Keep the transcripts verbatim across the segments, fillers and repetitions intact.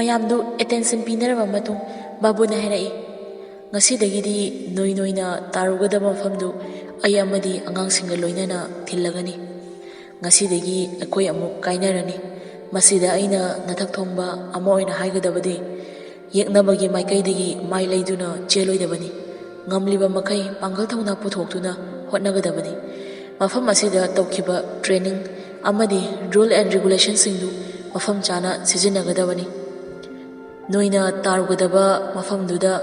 ꯃꯌꯥꯝꯗꯨ ꯑꯦꯇꯦꯟꯁꯟ ꯄꯤꯅꯔꯕ ꯃꯇꯨꯡ ꯕꯥꯕꯨꯅ ꯍꯥꯏꯔꯛꯏ, "ꯉꯁꯤꯗꯒꯤꯗꯤ ꯅꯣꯏ ꯅꯣꯏꯅ ꯇꯥꯔꯨꯒꯗꯕ ꯃꯐꯝꯗꯨ ꯑꯩ ꯑꯃꯗꯤ ꯑꯉꯥꯡꯁꯤꯡꯒ ꯂꯣꯏꯅꯅ ꯊꯤꯜꯂꯒꯅꯤ꯫ ꯉꯁꯤꯗꯒꯤ ꯑꯩꯈꯣꯏ ꯑꯃꯨꯛ ꯀꯥꯏꯅꯔꯅꯤ꯫ ꯃꯁꯤꯗ ꯑꯩꯅ ꯅꯊꯛ ꯊꯣꯡꯕ ꯑꯃ ꯑꯣꯏꯅ ꯍꯥꯏꯒꯗꯕꯗꯤ, ꯌꯦꯛꯅꯕꯒꯤ ꯃꯥꯏꯀꯩꯗꯒꯤ ꯃꯥꯏ ꯂꯩꯗꯨꯅ ꯆꯦꯜꯂꯣꯏꯗꯕꯅꯤ꯫ ꯉꯝꯂꯤꯕ ꯃꯈꯩ ꯄꯥꯡꯒꯜ ꯊꯧꯅꯥ ꯄꯨꯊꯣꯛꯇꯨꯅ ꯍꯣꯠꯅꯒꯗꯕꯅꯤ꯫ ꯃꯐꯝ ꯑꯁꯤꯗ ꯇꯧꯈꯤꯕ ꯇ꯭ꯔꯦꯅꯤꯡ ꯑꯃꯗꯤ ꯔꯨꯜ ꯑꯦꯟ ꯔꯤꯒꯨꯂꯦꯁꯟꯁꯤꯡꯗꯨ ꯃꯐꯝ ꯆꯥꯅ ꯁꯤꯖꯤꯟꯅꯒꯗꯕꯅꯤ꯫ ꯅꯣꯏꯅ ꯇꯥꯔꯨꯒꯗꯕ ꯃꯐꯝꯗꯨꯗ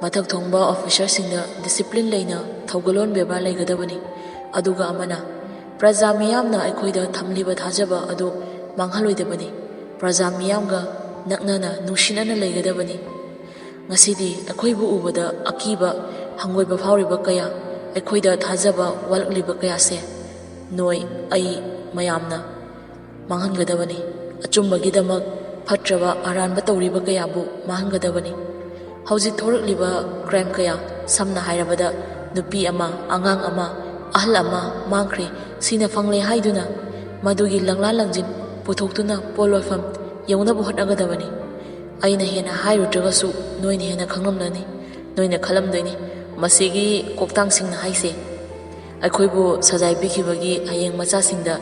ꯃꯊꯛ ꯊꯣꯡꯕ ꯑꯣꯐꯤꯁꯔꯁꯤꯡꯗ ꯗꯤꯁꯤꯄ꯭ꯂꯤꯟ ꯂꯩꯅ ꯊꯧꯒꯜꯂꯣꯟ ꯕꯦꯕꯥꯔ ꯂꯩꯒꯗꯕꯅꯤ꯫ ꯑꯗꯨꯒ ꯑꯃꯅ, ꯄ꯭ꯔꯖꯥ ꯃꯤꯌꯥꯝꯅ ꯑꯩꯈꯣꯏꯗ ꯊꯝꯂꯤꯕ ꯊꯥꯖꯕ ꯑꯗꯨ ꯃꯥꯡꯍꯜꯂꯣꯏꯗꯕꯅꯤ꯫ ꯄ꯭ꯔꯖꯥ ꯃꯤꯌꯥꯝꯒ ꯅꯛꯅꯅ ꯅꯨꯡꯁꯤꯅꯅ ꯂꯩꯒꯗꯕꯅꯤ꯫ ꯉꯁꯤꯗꯤ ꯑꯩꯈꯣꯏꯕꯨ ꯎꯕꯗ ꯑꯀꯤꯕ, ꯍꯪꯒꯣꯏꯕ ꯐꯥꯎꯔꯤꯕ ꯀꯌꯥ, ꯑꯩꯈꯣꯏꯗ ꯊꯥꯖꯕ ꯋꯥꯠꯂꯛꯂꯤꯕ ꯀꯌꯥꯁꯦ ꯅꯣꯏ, ꯑꯩ, ꯃꯌꯥꯝꯅ ꯃꯥꯡꯍꯟꯒꯗꯕꯅꯤ꯫ ꯑꯆꯨꯝꯕꯒꯤꯗꯃꯛ ꯐꯠꯇ꯭ꯔꯕ ꯑꯔꯥꯟꯕ ꯇꯧꯔꯤꯕ ꯀꯌꯥꯕꯨ ꯃꯥꯡꯍꯟꯒꯗꯕꯅꯤ꯫ ꯍꯧꯖꯤꯛ ꯊꯣꯔꯛꯂꯤꯕ ꯀ꯭ꯔꯥꯏꯝ ꯀꯌꯥ, ꯁꯝꯅ ꯍꯥꯏꯔꯕꯗ ꯅꯨꯄꯤ ꯑꯃ, ꯑꯉꯥꯡ ꯑꯃ, ꯑꯍꯜ ꯑꯃ ꯃꯥꯡꯈ꯭ꯔꯦ, ꯁꯤꯅ ꯐꯪꯂꯦ ꯍꯥꯏꯗꯨꯅ ꯃꯗꯨꯒꯤ ꯂꯪꯂꯥ ꯂꯪꯖꯤꯟ ꯄꯨꯊꯣꯛꯇꯨꯅ ꯄꯣꯠꯂꯣꯏꯐꯝ ꯌꯧꯅꯕ ꯍꯣꯠꯅꯒꯗꯕꯅꯤ꯫ ꯑꯩꯅ ꯍꯦꯟꯅ ꯍꯥꯏꯔꯨꯗ꯭ꯔꯒꯁꯨ ꯅꯣꯏꯅ ꯍꯦꯟꯅ ꯈꯪꯂꯝꯂꯅꯤ꯫ ꯅꯣꯏꯅ ꯈꯜꯂꯝꯗꯣꯏꯅꯤ, "ꯃꯁꯤꯒꯤ ꯀꯣꯛꯇꯥꯡꯁꯤꯡꯅ ꯍꯥꯏꯁꯦ ꯑꯩꯈꯣꯏꯕꯨ ꯁꯖꯥꯏ ꯄꯤꯈꯤꯕꯒꯤ ꯍꯌꯦꯡ ꯃꯆꯥꯁꯤꯡꯗ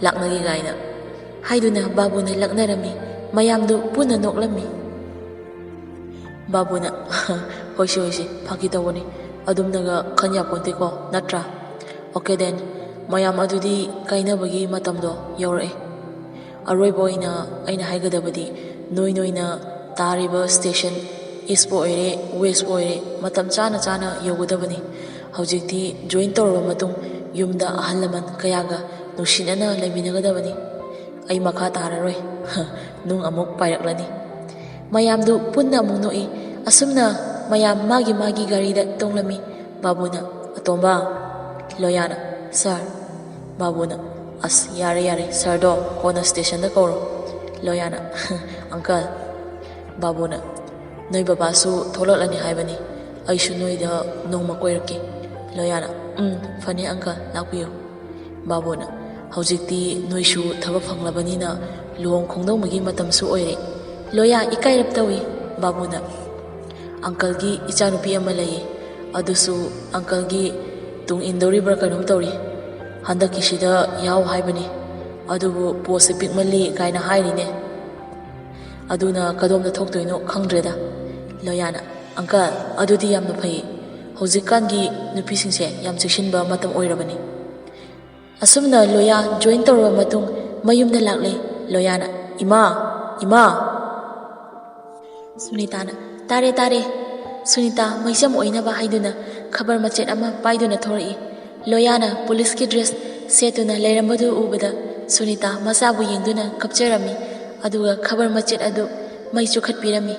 ꯂꯥꯛꯅꯒꯦ" ꯀꯥꯏꯅ꯫ ꯍꯥꯏꯗꯨꯅ ꯕꯥꯕꯨꯅ ꯂꯛꯅꯔꯝꯃꯤ꯫ ꯃꯌꯥꯝꯗꯨ ꯄꯨꯟꯅ ꯅꯣꯛꯂꯝꯃꯤ꯫ ꯕꯥꯕꯨꯅ, "ꯍꯣꯏꯁꯦ, ꯍꯣꯏꯁꯦ, ꯐꯥꯒꯤ ꯇꯧꯕꯅꯤ꯫ ꯑꯗꯨꯝꯅꯒ ꯈꯟ ꯌꯥꯄꯣꯟꯇꯦꯀꯣ, ꯅꯠꯇ꯭ꯔꯥ? Okay then, ꯃꯌꯥꯝ, ꯑꯗꯨꯗꯤ ꯀꯥꯏꯅꯕꯒꯤ ꯃꯇꯝꯗꯣ ꯌꯧꯔꯛꯑꯦ꯫ ꯑꯔꯣꯏꯕ ꯑꯣꯏꯅ ꯑꯩꯅ ꯍꯥꯏꯒꯗꯕꯗꯤ, ꯅꯣꯏ ꯅꯣꯏꯅ ꯇꯥꯔꯤꯕ ꯁ꯭ꯇꯦꯁꯟ, ꯏꯁꯄꯨ ꯑꯣꯏꯔꯦ, ꯋꯦꯁꯄꯨ ꯑꯣꯏꯔꯦ, ꯃꯇꯝ ꯆꯥꯅ ꯆꯥꯅ ꯌꯧꯒꯗꯕꯅꯤ꯫ ꯍꯧꯖꯤꯛꯇꯤ ꯖꯣꯏꯟ ꯇꯧꯔꯕ ꯃꯇꯨꯡ ꯌꯨꯝꯗ ꯑꯍꯜ ꯂꯃꯟ ꯀꯌꯥꯒ ꯅꯨꯡꯁꯤꯅꯅ ꯂꯩꯃꯤꯟꯅꯒꯗꯕꯅꯤ꯫ ꯑꯩ ꯃꯈꯥ ꯇꯥꯔꯔꯣꯏ꯫" ꯅꯨꯡ ꯑꯃꯨꯛ ꯄꯥꯏꯔꯛꯂꯅꯤ꯫ ꯃꯌꯥꯝꯗꯨ ꯄꯨꯟꯅ ꯑꯃꯨꯛ ꯅꯣꯛꯏ꯫ ꯑꯁꯨꯝꯅ ꯃꯌꯥꯝ ꯃꯥꯒꯤ ꯃꯥꯒꯤ ꯒꯥꯔꯤꯗ ꯇꯣꯡꯂꯝꯃꯤ꯫ ꯕꯥꯕꯨꯅ, "ꯑꯇꯣꯝꯕ꯫" ꯂꯣꯌꯥꯅ, "ꯁꯥꯔ꯫" ꯕꯥꯕꯨꯅ, "ꯑꯁ, ꯌꯥꯔꯦ, ꯌꯥꯔꯦ, ꯁꯥꯔꯗꯣ ꯀꯣꯟꯅ ꯁ꯭ꯇꯦꯁꯟꯗ ꯀꯧꯔꯣ꯫" ꯂꯣꯌꯥꯅ, "ꯑꯪꯀꯜ꯫" ꯕꯥꯕꯨꯅ, "ꯅꯣꯏ ꯕꯕꯥꯁꯨ ꯊꯣꯛꯂꯛꯂꯅꯤ ꯍꯥꯏꯕꯅꯤ꯫ ꯑꯩꯁꯨ ꯅꯣꯏꯗ ꯅꯣꯡꯃ ꯀꯣꯏꯔꯛꯀꯦ꯫" ꯂꯣꯌꯥꯅ, "ꯎꯝ, ꯐꯅꯤ ꯑꯪꯀꯜ, ꯂꯥꯛꯄꯤꯌꯨ꯫" ꯕꯥꯕꯨꯅ, "ꯍꯧꯖꯤꯛꯇꯤ ꯅꯣꯏꯁꯨ ꯊꯕꯛ ꯐꯪꯂꯕꯅꯤꯅ ꯂꯨꯍꯣꯡ ꯈꯣꯡꯗꯣꯡꯕꯒꯤ ꯃꯇꯝꯁꯨ ꯑꯣꯏꯔꯦ꯫ ꯂꯣꯌꯥ ꯏꯀꯥꯏꯔꯞ ꯇꯧꯏ꯫ ꯕꯥꯕꯨꯅ, "ꯑꯪꯀꯜꯒꯤ ꯏꯆꯥꯅꯨꯄꯤ ꯑꯃ ꯂꯩꯌꯦ, ꯑꯗꯨꯁꯨ ꯑꯪꯀꯜꯒꯤ ꯇꯨꯡ ꯏꯟꯗꯧꯔꯤꯕ꯭ꯔꯥ ꯀꯩꯅꯣꯝ ꯇꯧꯔꯤ꯫ ꯍꯟꯗꯛꯀꯤꯁꯤꯗ ꯌꯥꯎ ꯍꯥꯏꯕꯅꯤ, ꯑꯗꯨꯕꯨ ꯄꯣꯁꯁꯦ ꯄꯤꯛꯃꯜꯂꯤ ꯀꯥꯏꯅ ꯍꯥꯏꯔꯤꯅꯦ꯫ ꯑꯗꯨꯅ ꯀꯗꯣꯝꯗ ꯊꯣꯛꯇꯣꯏꯅꯣ ꯈꯪꯗ꯭ꯔꯦꯗ꯫" ꯂꯣꯌꯥꯅ, "ꯑꯪꯀꯜ, ꯑꯗꯨꯗꯤ ꯌꯥꯝꯅ ꯐꯩ꯫ ꯍꯧꯖꯤꯛꯀꯥꯟꯒꯤ ꯅꯨꯄꯤꯁꯤꯡꯁꯦ ꯌꯥꯝ ꯆꯦꯛꯁꯤꯟꯕ ꯃꯇꯝ ꯑꯣꯏꯔꯕꯅꯤ꯫" ꯑꯁꯨꯝꯅ ꯂꯣꯌꯥ ꯖꯣꯏꯟ ꯇꯧꯔꯕ ꯃꯇꯨꯡ ꯃꯌꯨꯝꯗ ꯂꯥꯛꯂꯦ꯫ ꯂꯣꯌꯥꯅ, "ꯏꯃꯥ, ꯏꯃꯥ!" ꯁꯨꯅꯤꯇꯥꯅ, "ꯇꯥꯔꯦ, ꯇꯥꯔꯦ꯫" ꯁꯨꯅꯤꯇꯥ ꯃꯩꯆꯝ ꯑꯣꯏꯅꯕ ꯍꯥꯏꯗꯨꯅ ꯈꯕꯔ ꯃꯆꯦꯠ ꯑꯃ ꯄꯥꯏꯗꯨꯅ ꯊꯣꯔꯛꯏ꯫ ꯂꯣꯌꯥꯅ ꯄꯨꯂꯤꯁꯀꯤ ꯗ꯭ꯔꯦꯁ ꯁꯦꯠꯇꯨꯅ ꯂꯩꯔꯝꯕꯗꯨ ꯎꯕꯗ ꯁꯨꯅꯤꯇꯥ ꯃꯆꯥꯕꯨ ꯌꯦꯡꯗꯨꯅ ꯀꯞꯆꯔꯝꯃꯤ꯫ ꯑꯗꯨꯒ ꯈꯕꯔ ꯃꯆꯦꯠ ꯑꯗꯨ ꯃꯩ ꯆꯨꯈꯠꯄꯤꯔꯝꯃꯤ꯫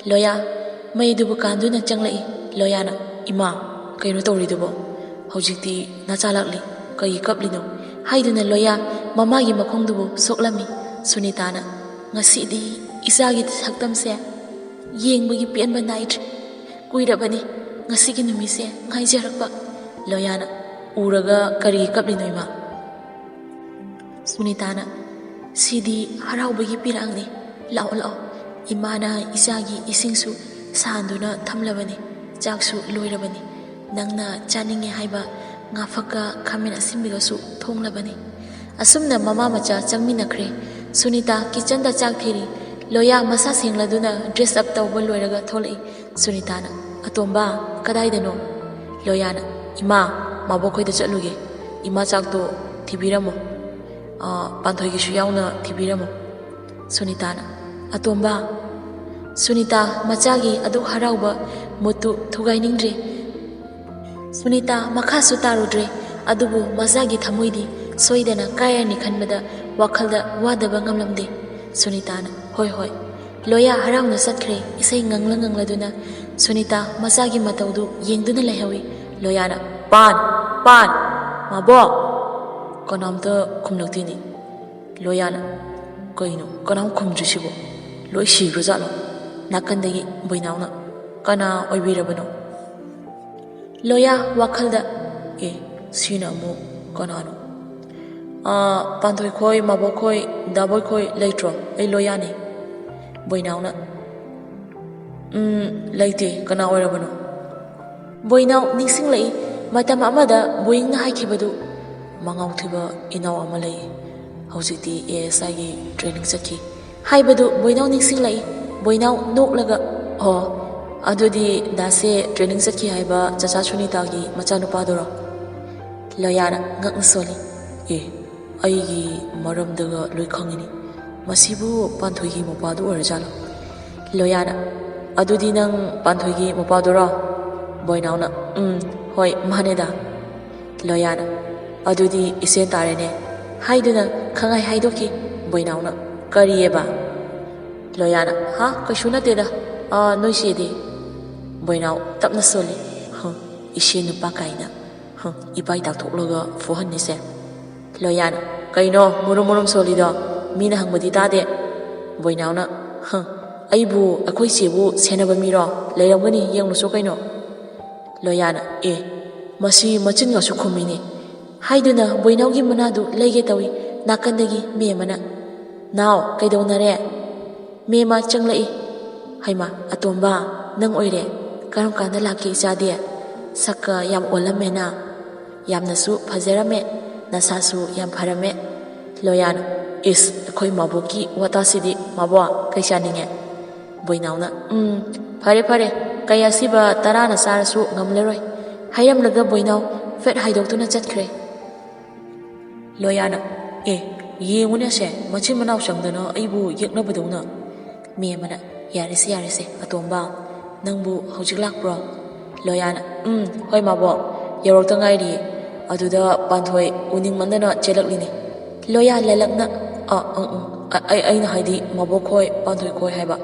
ꯂꯣꯌꯥ ꯃꯩꯗꯨꯕꯨ ꯀꯥꯟꯗꯨꯅ ꯆꯪꯂꯛꯏ꯫ ꯂꯣꯌꯥꯅ, "ꯏꯃꯥ, ꯀꯩꯅꯣ ꯇꯧꯔꯤꯗꯨꯕꯣ? ꯍꯧꯖꯤꯛꯇꯤ ꯅꯆꯥ ꯂꯥꯛꯂꯤ, ꯀꯩꯒꯤ ꯀꯞꯂꯤꯅꯣ?" ꯍꯥꯏꯗꯨꯅ ꯂꯣꯌꯥ ꯃꯃꯥꯒꯤ ꯃꯈꯣꯡꯗꯨꯕꯨ ꯁꯣꯛꯂꯝꯃꯤ꯫ ꯁꯨꯅꯤꯇꯥꯅ, "ꯉꯁꯤꯗꯤ ꯏꯆꯥꯒꯤ ꯁꯛꯇꯝꯁꯦ ꯌꯦꯡꯕꯒꯤ ꯄꯦꯟꯕ ꯅꯥꯏꯗ꯭ꯔꯦ꯫ ꯀꯨꯏꯔꯕꯅꯤ ꯉꯁꯤꯒꯤ ꯅꯨꯃꯤꯠꯁꯦ ꯉꯥꯏꯖꯔꯛꯄ꯫" ꯂꯣꯌꯥꯅ, "ꯎꯔꯒ ꯀꯔꯤꯒꯤ ꯀꯞꯂꯤꯅꯣ, ꯏꯃꯥ?" ꯁꯨꯅꯤꯇꯥꯅ, "ꯁꯤꯗꯤ ꯍꯔꯥꯎꯕꯒꯤ ꯄꯤꯔꯥꯡꯅꯤ꯫ ꯂꯥꯛꯑꯣ, ꯂꯥꯛꯑꯣ꯫ ꯏꯃꯥꯅ ꯏꯆꯥꯒꯤ ꯏꯁꯤꯡꯁꯨ ꯁꯥꯍꯟꯗꯨꯅ ꯊꯝꯂꯕꯅꯤ, ꯆꯥꯛꯁꯨ ꯂꯣꯏꯔꯕꯅꯤ꯫ ꯅꯪꯅ ꯆꯥꯅꯤꯡꯉꯦ ꯍꯥꯏꯕ ꯉꯥꯐꯛꯀ ꯈꯥꯃꯦꯟ ꯑꯁꯤꯟꯕꯤꯒꯁꯨ ꯊꯣꯡꯂꯕꯅꯤ꯫" ꯑꯁꯨꯝꯅ ꯃꯃꯥ ꯃꯆꯥ ꯆꯪꯃꯤꯟꯅꯈ꯭ꯔꯦ꯫ ꯁꯨꯅꯤꯇꯥ ꯀꯤꯆꯟꯗ ꯆꯥꯛ ꯊꯤꯔꯤ꯫ ꯂꯣꯌꯥ ꯃꯁꯥ ꯁꯦꯡꯂꯗꯨꯅ ꯗ꯭ꯔꯦꯁ ꯑꯞ ꯇꯧꯕ ꯂꯣꯏꯔꯒ ꯊꯣꯛꯂꯛꯏ꯫ ꯁꯨꯅꯤꯇꯥꯅ, "ꯑꯇꯣꯝꯕ, ꯀꯗꯥꯏꯗꯅꯣ?" ꯂꯣꯌꯥꯅ, "ꯏꯃꯥ, ꯃꯥꯕꯣꯛ ꯈꯣꯏꯗ ꯆꯠꯂꯨꯒꯦ꯫ ꯏꯃꯥ ꯆꯥꯛꯇꯣ ꯊꯤꯕꯤꯔꯝꯃꯣ꯫ ꯑꯥ, ꯄꯥꯟꯊꯣꯏꯒꯤꯁꯨ ꯌꯥꯎꯅ ꯊꯤꯕꯤꯔꯝꯃꯣ꯫" ꯁꯨꯅꯤꯇꯥꯅ, "ꯑꯇꯣꯝꯕ꯫" ꯁꯨꯅꯤꯇꯥ ꯃꯆꯥꯒꯤ ꯑꯗꯨꯛ ꯍꯔꯥꯎꯕ ꯃꯨꯠꯇꯨ ꯊꯨꯒꯥꯏꯅꯤꯡꯗ꯭ꯔꯦ꯫ ꯁꯨꯅꯤꯇꯥ ꯃꯈꯥꯁꯨ ꯇꯥꯔꯨꯗ꯭ꯔꯦ꯫ ꯑꯗꯨꯕꯨ ꯃꯆꯥꯒꯤ ꯊꯃꯣꯏꯗꯤ ꯁꯣꯏꯗꯅ ꯀꯥꯏꯔꯅꯤ ꯈꯟꯕꯗ ꯋꯥꯈꯜꯗ ꯋꯥꯗꯕ ꯉꯝꯂꯝꯗꯦ꯫ ꯁꯨꯅꯤꯇꯥꯅ, "ꯍꯣꯏ, ꯍꯣꯏ꯫" ꯂꯣꯌꯥ ꯍꯔꯥꯎꯅ ꯆꯠꯈ꯭ꯔꯦ, ꯏꯁꯩ ꯉꯪꯂ ꯉꯪꯂꯗꯨꯅ꯫ ꯁꯨꯅꯤꯇꯥ ꯃꯆꯥꯒꯤ ꯃꯇꯧꯗꯨ ꯌꯦꯡꯗꯨꯅ ꯂꯩꯍꯧꯏ꯫ ꯂꯣꯌꯥꯅ, "ꯄꯥꯟ! ꯄꯥꯟ! ꯃꯥꯕꯣꯛ!" ꯀꯅꯥꯝꯇ ꯈꯨꯝꯂꯛꯇꯦꯅꯦ꯫ ꯂꯣꯌꯥꯅ, "ꯀꯩꯅꯣ, ꯀꯅꯥꯝ ꯈꯨꯝꯗ꯭ꯔꯤꯁꯤꯕꯣ? ꯂꯣꯏ ꯁꯤꯈ꯭ꯔꯖꯥꯠꯂꯣ?" ꯅꯥꯀꯟꯗꯒꯤ ꯕꯣꯏꯅꯥꯎꯅ, "ꯀꯅꯥ ꯑꯣꯏꯕꯤꯔꯕꯅꯣ?" ꯂꯣꯌꯥ ꯋꯥꯈꯜꯗ, "ꯑꯦ, ꯁꯤꯅ ꯑꯃꯨꯛ ꯀꯅꯥꯅꯣ? ꯑꯥ, ꯄꯥꯟꯊꯣꯏ ꯈꯣꯏ, ꯃꯥꯕꯣꯛ ꯈꯣꯏ, ꯗꯥꯕꯣꯏ ꯈꯣꯏ ꯂꯩꯇ꯭ꯔꯣ? ꯑꯩ ꯂꯣꯌꯥꯅꯤ꯫" ꯕꯣꯏꯅꯥꯎꯅ, "ꯎꯝ, ꯂꯩꯇꯦ, ꯀꯅꯥ ꯑꯣꯏꯔꯕꯅꯣ?" ꯕꯣꯏꯅꯥꯎ ꯅꯤꯡꯁꯤꯡꯂꯛꯏ, ꯃꯇꯝ ꯑꯃꯗ ꯕꯣꯌꯤꯡꯅ ꯍꯥꯏꯈꯤꯕꯗꯨ, "ꯃꯉꯥꯎ ꯊꯤꯕ ꯏꯅꯥꯎ ꯑꯃ ꯂꯩ, ꯍꯧꯖꯤꯛꯇꯤ ꯑꯦ ꯑꯦꯁ ꯑꯥꯏꯒꯤ ꯇ꯭ꯔꯦꯅꯤꯡ ꯆꯠꯈꯤ" ꯍꯥꯏꯕꯗꯨ ꯕꯣꯏꯅꯥꯎ ꯅꯤꯡꯁꯤꯡꯂꯛꯏ꯫ ꯕꯣꯏꯅꯥꯎ ꯅꯣꯛꯂꯒ, "ꯑꯣ, ꯑꯗꯨꯗꯤ ꯗꯥꯁꯦ ꯇ꯭ꯔꯦꯅꯤꯡ ꯆꯠꯈꯤ ꯍꯥꯏꯕ ꯆꯆꯥ ꯁꯨꯅꯤꯇꯥꯒꯤ ꯃꯆꯥꯅꯨꯄꯥꯗꯨꯔꯣ?" ꯂꯣꯌꯥꯅ ꯉꯛꯅ ꯁꯣꯜꯂꯤ꯫ "ꯑꯦ, ꯑꯩꯒꯤ ꯃꯔꯝꯗꯒ ꯂꯣꯏ ꯈꯪꯉꯤꯅꯤ꯫ ꯃꯁꯤꯕꯨ ꯄꯥꯟꯊꯣꯏꯒꯤ ꯃꯄꯥꯗꯨ ꯑꯣꯏꯔꯖꯥꯠꯂꯣ?" ꯂꯣꯌꯥꯅ, "ꯑꯗꯨꯗꯤ ꯅꯪ ꯄꯥꯟꯊꯣꯏꯒꯤ ꯃꯄꯥꯗꯨꯔꯣ?" ꯕꯣꯏꯅꯥꯎꯅ, "ꯎꯝ, ꯍꯣꯏ, ꯃꯥꯅꯦꯗ꯫" ꯂꯣꯌꯥꯅ, "ꯑꯗꯨꯗꯤ ꯏꯆꯦꯟ ꯇꯥꯔꯦꯅꯦ" ꯍꯥꯏꯗꯨꯅ ꯈꯪꯍꯥꯏ ꯍꯥꯏꯗꯣꯛꯈꯤ꯫ ꯕꯣꯏꯅꯥꯎꯅ, "ꯀꯔꯤꯑꯕ?" ꯂꯣꯌꯥꯅ, "ꯍꯥ, ꯀꯩꯁꯨ ꯅꯠꯇꯦꯗ, ꯑꯥ, ꯅꯣꯏ ꯆꯦꯗꯤ?" ꯕꯣꯏꯅꯥꯎ ꯇꯞꯅ ꯁꯣꯜꯂꯤ꯫ "ꯍ, ꯏꯆꯦ ꯅꯨꯄꯥ ꯀꯥꯏꯅ, ꯍ, ꯏꯄꯥꯏ ꯇꯥꯛꯊꯣꯛꯂꯒ ꯐꯨꯍꯟꯅꯤꯁꯦ꯫" ꯂꯣꯌꯥꯅ, "ꯀꯩꯅꯣ ꯃꯨꯔꯨꯝ ꯃꯨꯔꯨꯝ ꯁꯣꯜꯂꯤꯗꯣ? ꯃꯤꯅ ꯍꯪꯕꯗꯤ ꯇꯥꯗꯦ꯫" ꯕꯣꯏꯅꯥꯎꯅ, "ꯍ, ꯑꯩꯕꯨ, ꯑꯩꯈꯣꯏ ꯆꯦꯕꯨ ꯁꯦꯟꯅꯕ ꯃꯤꯔꯣ? ꯂꯩꯔꯝꯒꯅꯤ, ꯌꯦꯡꯂꯨꯁꯣ ꯀꯩꯅꯣ꯫" ꯂꯣꯌꯥꯅ, "ꯑꯦ, ꯃꯁꯤ ꯃꯆꯤꯟꯒꯁꯨ ꯈꯨꯝꯃꯤꯅꯦ" ꯍꯥꯏꯗꯨꯅ ꯕꯣꯏꯅꯥꯎꯒꯤ ꯃꯅꯥꯗꯨ ꯂꯩꯒꯦ ꯇꯧꯏ꯫ ꯅꯥꯀꯟꯗꯒꯤ ꯃꯦꯝꯃꯅ, "ꯅꯥꯎ, ꯀꯩꯗꯧꯅꯔꯦ?" ꯃꯦꯝꯃ ꯆꯪꯂꯛꯏ꯫ "ꯍꯩꯃꯥ, ꯑꯇꯣꯝꯕ, ꯅꯪ ꯑꯣꯏꯔꯦ꯫ ꯀꯔꯝ ꯀꯥꯟꯗ ꯂꯥꯛꯀꯦ ꯏꯆꯥꯗꯤ? ꯁꯛꯀ ꯌꯥꯝ ꯑꯣꯜꯂꯝꯃꯦꯅ꯫ ꯌꯥꯝꯅꯁꯨ ꯐꯖꯔꯝꯃꯦ, ꯅꯁꯥꯁꯨ ꯌꯥꯝ ꯐꯔꯝꯃꯦ꯫" ꯂꯣꯌꯥꯅ, "ꯏꯁ, ꯑꯩꯈꯣꯏ ꯃꯥꯕꯣꯛꯀꯤ ꯋꯥꯇꯥꯁꯤꯗꯤ, ꯃꯥꯕꯣꯛ, ꯀꯩ ꯆꯥꯅꯤꯡꯉꯦ?" ꯕꯣꯏꯅꯥꯎꯅ, "ꯎꯝ, ꯐꯔꯦ, ꯐꯔꯦ, ꯀꯩ ꯑꯁꯤꯕ ꯇꯔꯥꯅ ꯆꯥꯔꯁꯨ ꯉꯝꯂꯔꯣꯏ" ꯍꯥꯏꯔꯝꯂꯒ ꯕꯣꯏꯅꯥꯎ ꯐꯦꯠ ꯍꯥꯏꯗꯣꯛꯇꯨꯅ ꯆꯠꯈ꯭ꯔꯦ꯫ ꯂꯣꯌꯥꯅ, "ꯑꯦ, ꯌꯦꯡꯉꯨꯅꯦꯁꯦ, ꯃꯆꯤꯟ ꯃꯅꯥꯎ ꯆꯪꯗꯅ ꯑꯩꯕꯨ ꯌꯦꯛꯅꯕꯗꯧꯅ꯫" ꯃꯦꯝꯃꯅ, "ꯌꯥꯔꯦꯁꯦ, ꯌꯥꯔꯦꯁꯦ, ꯑꯇꯣꯝꯕ, ꯅꯪꯕꯨ ꯍꯧꯖꯤꯛ ꯂꯥꯛꯄ꯭ꯔꯣ?" ꯂꯣꯌꯥꯅ, "ꯎꯝ, ꯍꯣꯏ ꯃꯥꯕꯣꯛ, ꯌꯧꯔꯛꯇ ꯉꯥꯏꯔꯤꯌꯦ꯫ ꯑꯗꯨꯗ ꯄꯥꯟꯊꯣꯏ ꯎꯅꯤꯡꯃꯟꯗꯅ ꯆꯦꯜꯂꯛꯂꯤꯅꯦ꯫" ꯂꯣꯌꯥ ꯂꯂꯛꯅ, "ꯑ, ꯑꯪ, ꯑꯪ, ꯑ-, ꯑꯩ, ꯑꯩꯅ ꯍꯥꯏꯗꯤ ꯃꯥꯕꯣꯛ ꯈꯣꯏ, ꯄꯥꯟꯊꯣꯏ ꯈꯣꯏ ꯍꯥꯏꯕ꯫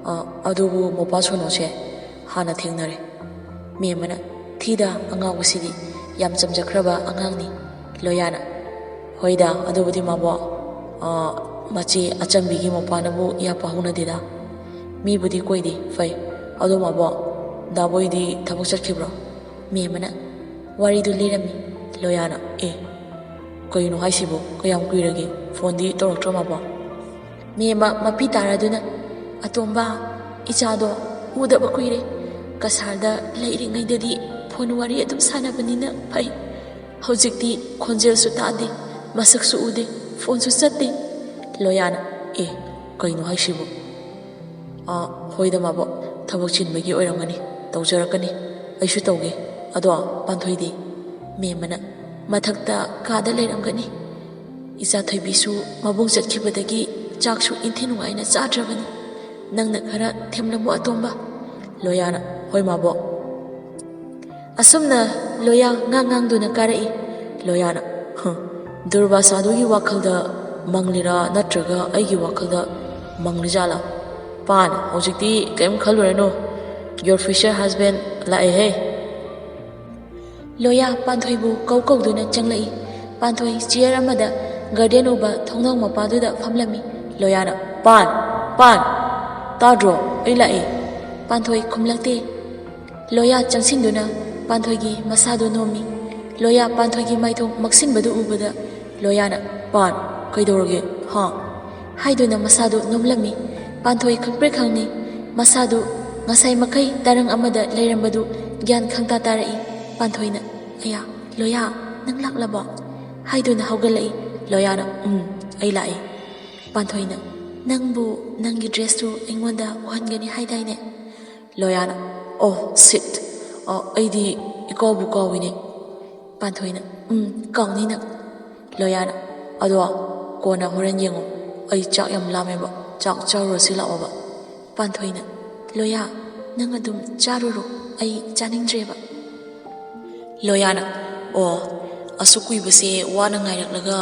ꯑ, ꯑꯗꯨꯕꯨ ꯃꯣꯄꯥ ꯁꯣꯅꯣꯁꯦ ꯍꯥꯟꯅ ꯊꯦꯡꯅꯔꯦ꯫" ꯃꯦꯝꯃꯅ, "ꯊꯤꯗ, ꯑꯉꯥꯎꯕꯁꯤꯗꯤ, ꯌꯥꯝ ꯆꯝꯖꯈ꯭ꯔꯕ ꯑꯉꯥꯡꯅꯤ꯫" ꯂꯣꯌꯥꯅ, "ꯍꯣꯏꯗ, ꯑꯗꯨꯕꯨꯗꯤ ꯃꯥꯕꯣꯛ, ꯑ, ꯃꯆꯦ ꯑꯆꯝꯕꯤꯒꯤ ꯃꯄꯥꯅꯕꯨ ꯏꯌꯥ ꯄꯥꯍꯧꯅꯗꯦꯗ꯫ ꯃꯤꯕꯨꯗꯤ ꯀꯣꯏꯗꯦ, ꯐꯩ꯫ ꯑꯗꯣ ꯃꯥꯕꯣꯛ, ꯗꯥꯕꯣꯏꯗꯤ ꯊꯕꯛ ꯆꯠꯈꯤꯕ꯭ꯔꯣ?" ꯃꯦꯝꯃꯅ ꯋꯥꯔꯤꯗꯨ ꯂꯤꯔꯝꯃꯤ꯫ ꯂꯣꯌꯥꯅ, "ꯑꯦ, ꯀꯩꯅꯣ ꯍꯥꯏꯁꯤꯕꯣ? ꯀꯌꯥꯝ ꯀꯨꯏꯔꯒꯦ? ꯐꯣꯟꯗꯤ ꯇꯧꯔꯛꯇ꯭ꯔꯣ ꯃꯥꯕꯣꯛ?" ꯃꯦꯝꯃ ꯃꯄꯤ ꯇꯥꯔꯗꯨꯅ, ꯑꯇꯣꯝꯕ, ꯏꯆꯥꯗꯣ ꯎꯗꯕ ꯀꯨꯏꯔꯦ꯫ ꯀꯁꯥꯔꯗ ꯂꯩꯔꯤꯉꯩꯗꯗꯤ ꯐꯣꯟ ꯋꯥꯔꯤ ꯑꯗꯨꯝ ꯁꯥꯟꯅꯕꯅꯤꯅ ꯐꯩ꯫ ꯍꯧꯖꯤꯛꯇꯤ ꯈꯣꯟꯖꯦꯜꯁꯨ ꯇꯥꯗꯦ, ꯃꯁꯛꯁꯨ ꯎꯗꯦ, ꯐꯣꯟꯁꯨ ꯆꯠꯇꯦ꯫ ꯂꯣꯌꯥꯅ, "ꯑꯦ, ꯀꯩꯅꯣ ꯍꯥꯏꯁꯤꯕꯣ?" "ꯑꯥ, ꯍꯣꯏꯗ ꯃꯥꯕꯣꯛ, ꯊꯕꯛ ꯆꯤꯟꯕꯒꯤ ꯑꯣꯏꯔꯝꯒꯅꯤ, ꯇꯧꯖꯔꯛꯀꯅꯤ, ꯑꯩꯁꯨ ꯇꯧꯒꯦ꯫ ꯑꯗꯣ ꯄꯥꯟꯊꯣꯏꯗꯤ?" ꯃꯦꯝꯃꯅ, "ꯃꯊꯛꯇ ꯀꯥꯗ ꯂꯩꯔꯝꯒꯅꯤ꯫ ꯏꯆꯥ ꯊꯣꯏꯕꯤꯁꯨ ꯃꯕꯨꯡ ꯆꯠꯈꯤꯕꯗꯒꯤ ꯆꯥꯛꯁꯨ ꯏꯟꯊꯤ ꯅꯨꯡꯉꯥꯏꯅ ꯆꯥꯗ꯭ꯔꯕꯅꯤ꯫ ꯅꯪꯅ ꯈꯔ ꯊꯦꯝꯂꯝꯃꯨ ꯑꯇꯣꯝꯕ꯫" ꯂꯣꯌꯥꯅ, "ꯍꯣꯏ ꯃꯥꯕꯣꯛ꯫" ꯑꯁꯨꯝꯅ ꯂꯣꯌꯥ ꯉꯥꯡ ꯉꯥꯡꯗꯨꯅ ꯀꯥꯔꯛꯏ꯫ ꯂꯣꯌꯥꯅ, "ꯍ, ꯗꯨꯔꯕꯥꯁꯥꯗꯨꯒꯤ ꯋꯥꯈꯜꯗ ꯃꯪꯂꯤꯔꯥ ꯅꯠꯇ꯭ꯔꯒ ꯑꯩꯒꯤ ꯋꯥꯈꯜꯗ ꯃꯪꯂꯤꯖꯥꯠꯂꯥ? ꯄꯥꯟ, ꯍꯧꯖꯤꯛꯇꯤ ꯀꯔꯤꯝ ꯈꯜꯂꯨꯔꯅꯨ꯫ Your future husband ꯂꯥꯛꯑꯦꯍꯦ꯫" ꯂꯣꯌꯥ ꯄꯥꯟꯊꯣꯏꯕꯨ ꯀꯧ ꯀꯧꯗꯨꯅ ꯆꯪꯂꯛꯏ꯫ ꯄꯥꯟꯊꯣꯏ ꯆꯤꯌꯔ ꯑꯃꯗ ꯒꯥꯔꯗꯦꯟ ꯎꯕ ꯊꯣꯡꯅꯥꯎ ꯃꯄꯥꯗꯨꯗ ꯐꯝꯂꯝꯃꯤ꯫ ꯂꯣꯌꯥꯅ, "ꯄꯥꯟ! ꯄꯥꯟ! ꯇꯥꯗ꯭ꯔꯣ? ꯑꯩ ꯂꯥꯛꯑꯦ!" ꯄꯥꯟꯊꯣꯏ ꯈꯨꯝꯂꯛꯇꯦ꯫ ꯂꯣꯌꯥ ꯆꯪꯁꯤꯟꯗꯨꯅ ꯄꯥꯟꯊꯣꯏꯒꯤ ꯃꯁꯥꯗꯨ ꯅꯣꯝꯃꯤ꯫ ꯂꯣꯌꯥ ꯄꯥꯟꯊꯣꯏꯒꯤ ꯃꯥꯏꯊꯣꯡ ꯃꯛꯁꯤꯟꯕꯗꯨ ꯎꯕꯗ ꯂꯣꯌꯥꯅ, "ꯄꯥꯟ, ꯀꯩꯗꯧꯔꯒꯦ? ꯍꯥ?" ꯍꯥꯏꯗꯨꯅ ꯃꯁꯥꯗꯨ ꯅꯣꯝꯂꯝꯃꯤ꯫ ꯄꯥꯟꯊꯣꯏ ꯈꯪꯄ꯭ꯔꯦꯛ ꯈꯪꯉꯤ꯫ ꯃꯁꯥꯗꯨ ꯉꯁꯥꯏ ꯃꯈꯩ ꯇꯔꯪ ꯑꯃꯗ ꯂꯩꯔꯝꯕꯗꯨ ꯒ꯭ꯌꯥꯟ ꯈꯪꯇꯥ ꯇꯥꯔꯛꯏ꯫ ꯄꯥꯟꯊꯣꯏꯅ, "ꯑꯌꯥ, ꯂꯣꯌꯥ, ꯅꯪ ꯂꯥꯛꯂꯕꯣ?" ꯍꯥꯏꯗꯨꯅ ꯍꯧꯒꯠꯂꯛꯏ꯫ ꯂꯣꯌꯥꯅ, "ꯎꯝ, ꯑꯩ ꯂꯥꯛꯑꯦ꯫" ꯄꯥꯟꯊꯣꯏꯅ, "ꯅꯪꯕꯨ ꯅꯪꯒꯤ ꯗ꯭ꯔꯦꯁꯇꯨ ꯑꯩꯉꯣꯟꯗ ꯎꯍꯟꯒꯅꯤ ꯍꯥꯏꯗꯥꯏꯅꯦ?" ꯂꯣꯌꯥꯅ, "ꯑꯣ, ꯁꯤꯠ! ꯑꯣ, ꯑꯩꯗꯤ ꯏꯀꯥꯎꯕꯨ ꯀꯥꯎꯏꯅꯦ꯫" ꯄꯥꯟꯊꯣꯏꯅ, "ꯎꯝ, ꯀꯥꯎꯅꯤ ꯅꯪ꯫" ꯂꯣꯌꯥꯅ, "ꯑꯗꯣ ꯀꯣꯟꯅ ꯍꯣꯔꯦꯟ ꯌꯦꯡꯉꯣ, ꯑꯩ ꯆꯥꯛ ꯌꯥꯝ ꯂꯥꯝꯃꯦꯕ, ꯆꯥꯛ ꯆꯥꯔꯨꯔꯁꯤ ꯂꯥꯛꯑꯣꯕ꯫" ꯄꯥꯟꯊꯣꯏꯅ, "ꯂꯣꯌꯥ, ꯅꯪ ꯑꯗꯨꯝ ꯆꯥꯔꯨꯔꯣ, ꯑꯩ ꯆꯥꯅꯤꯡꯗ꯭ꯔꯦꯕ꯫" ꯂꯣꯌꯥꯅ, "ꯑꯣ, ꯑꯁꯨꯛ ꯀꯨꯏꯕꯁꯦ ꯋꯥꯅ ꯉꯥꯏꯔꯛꯂꯒ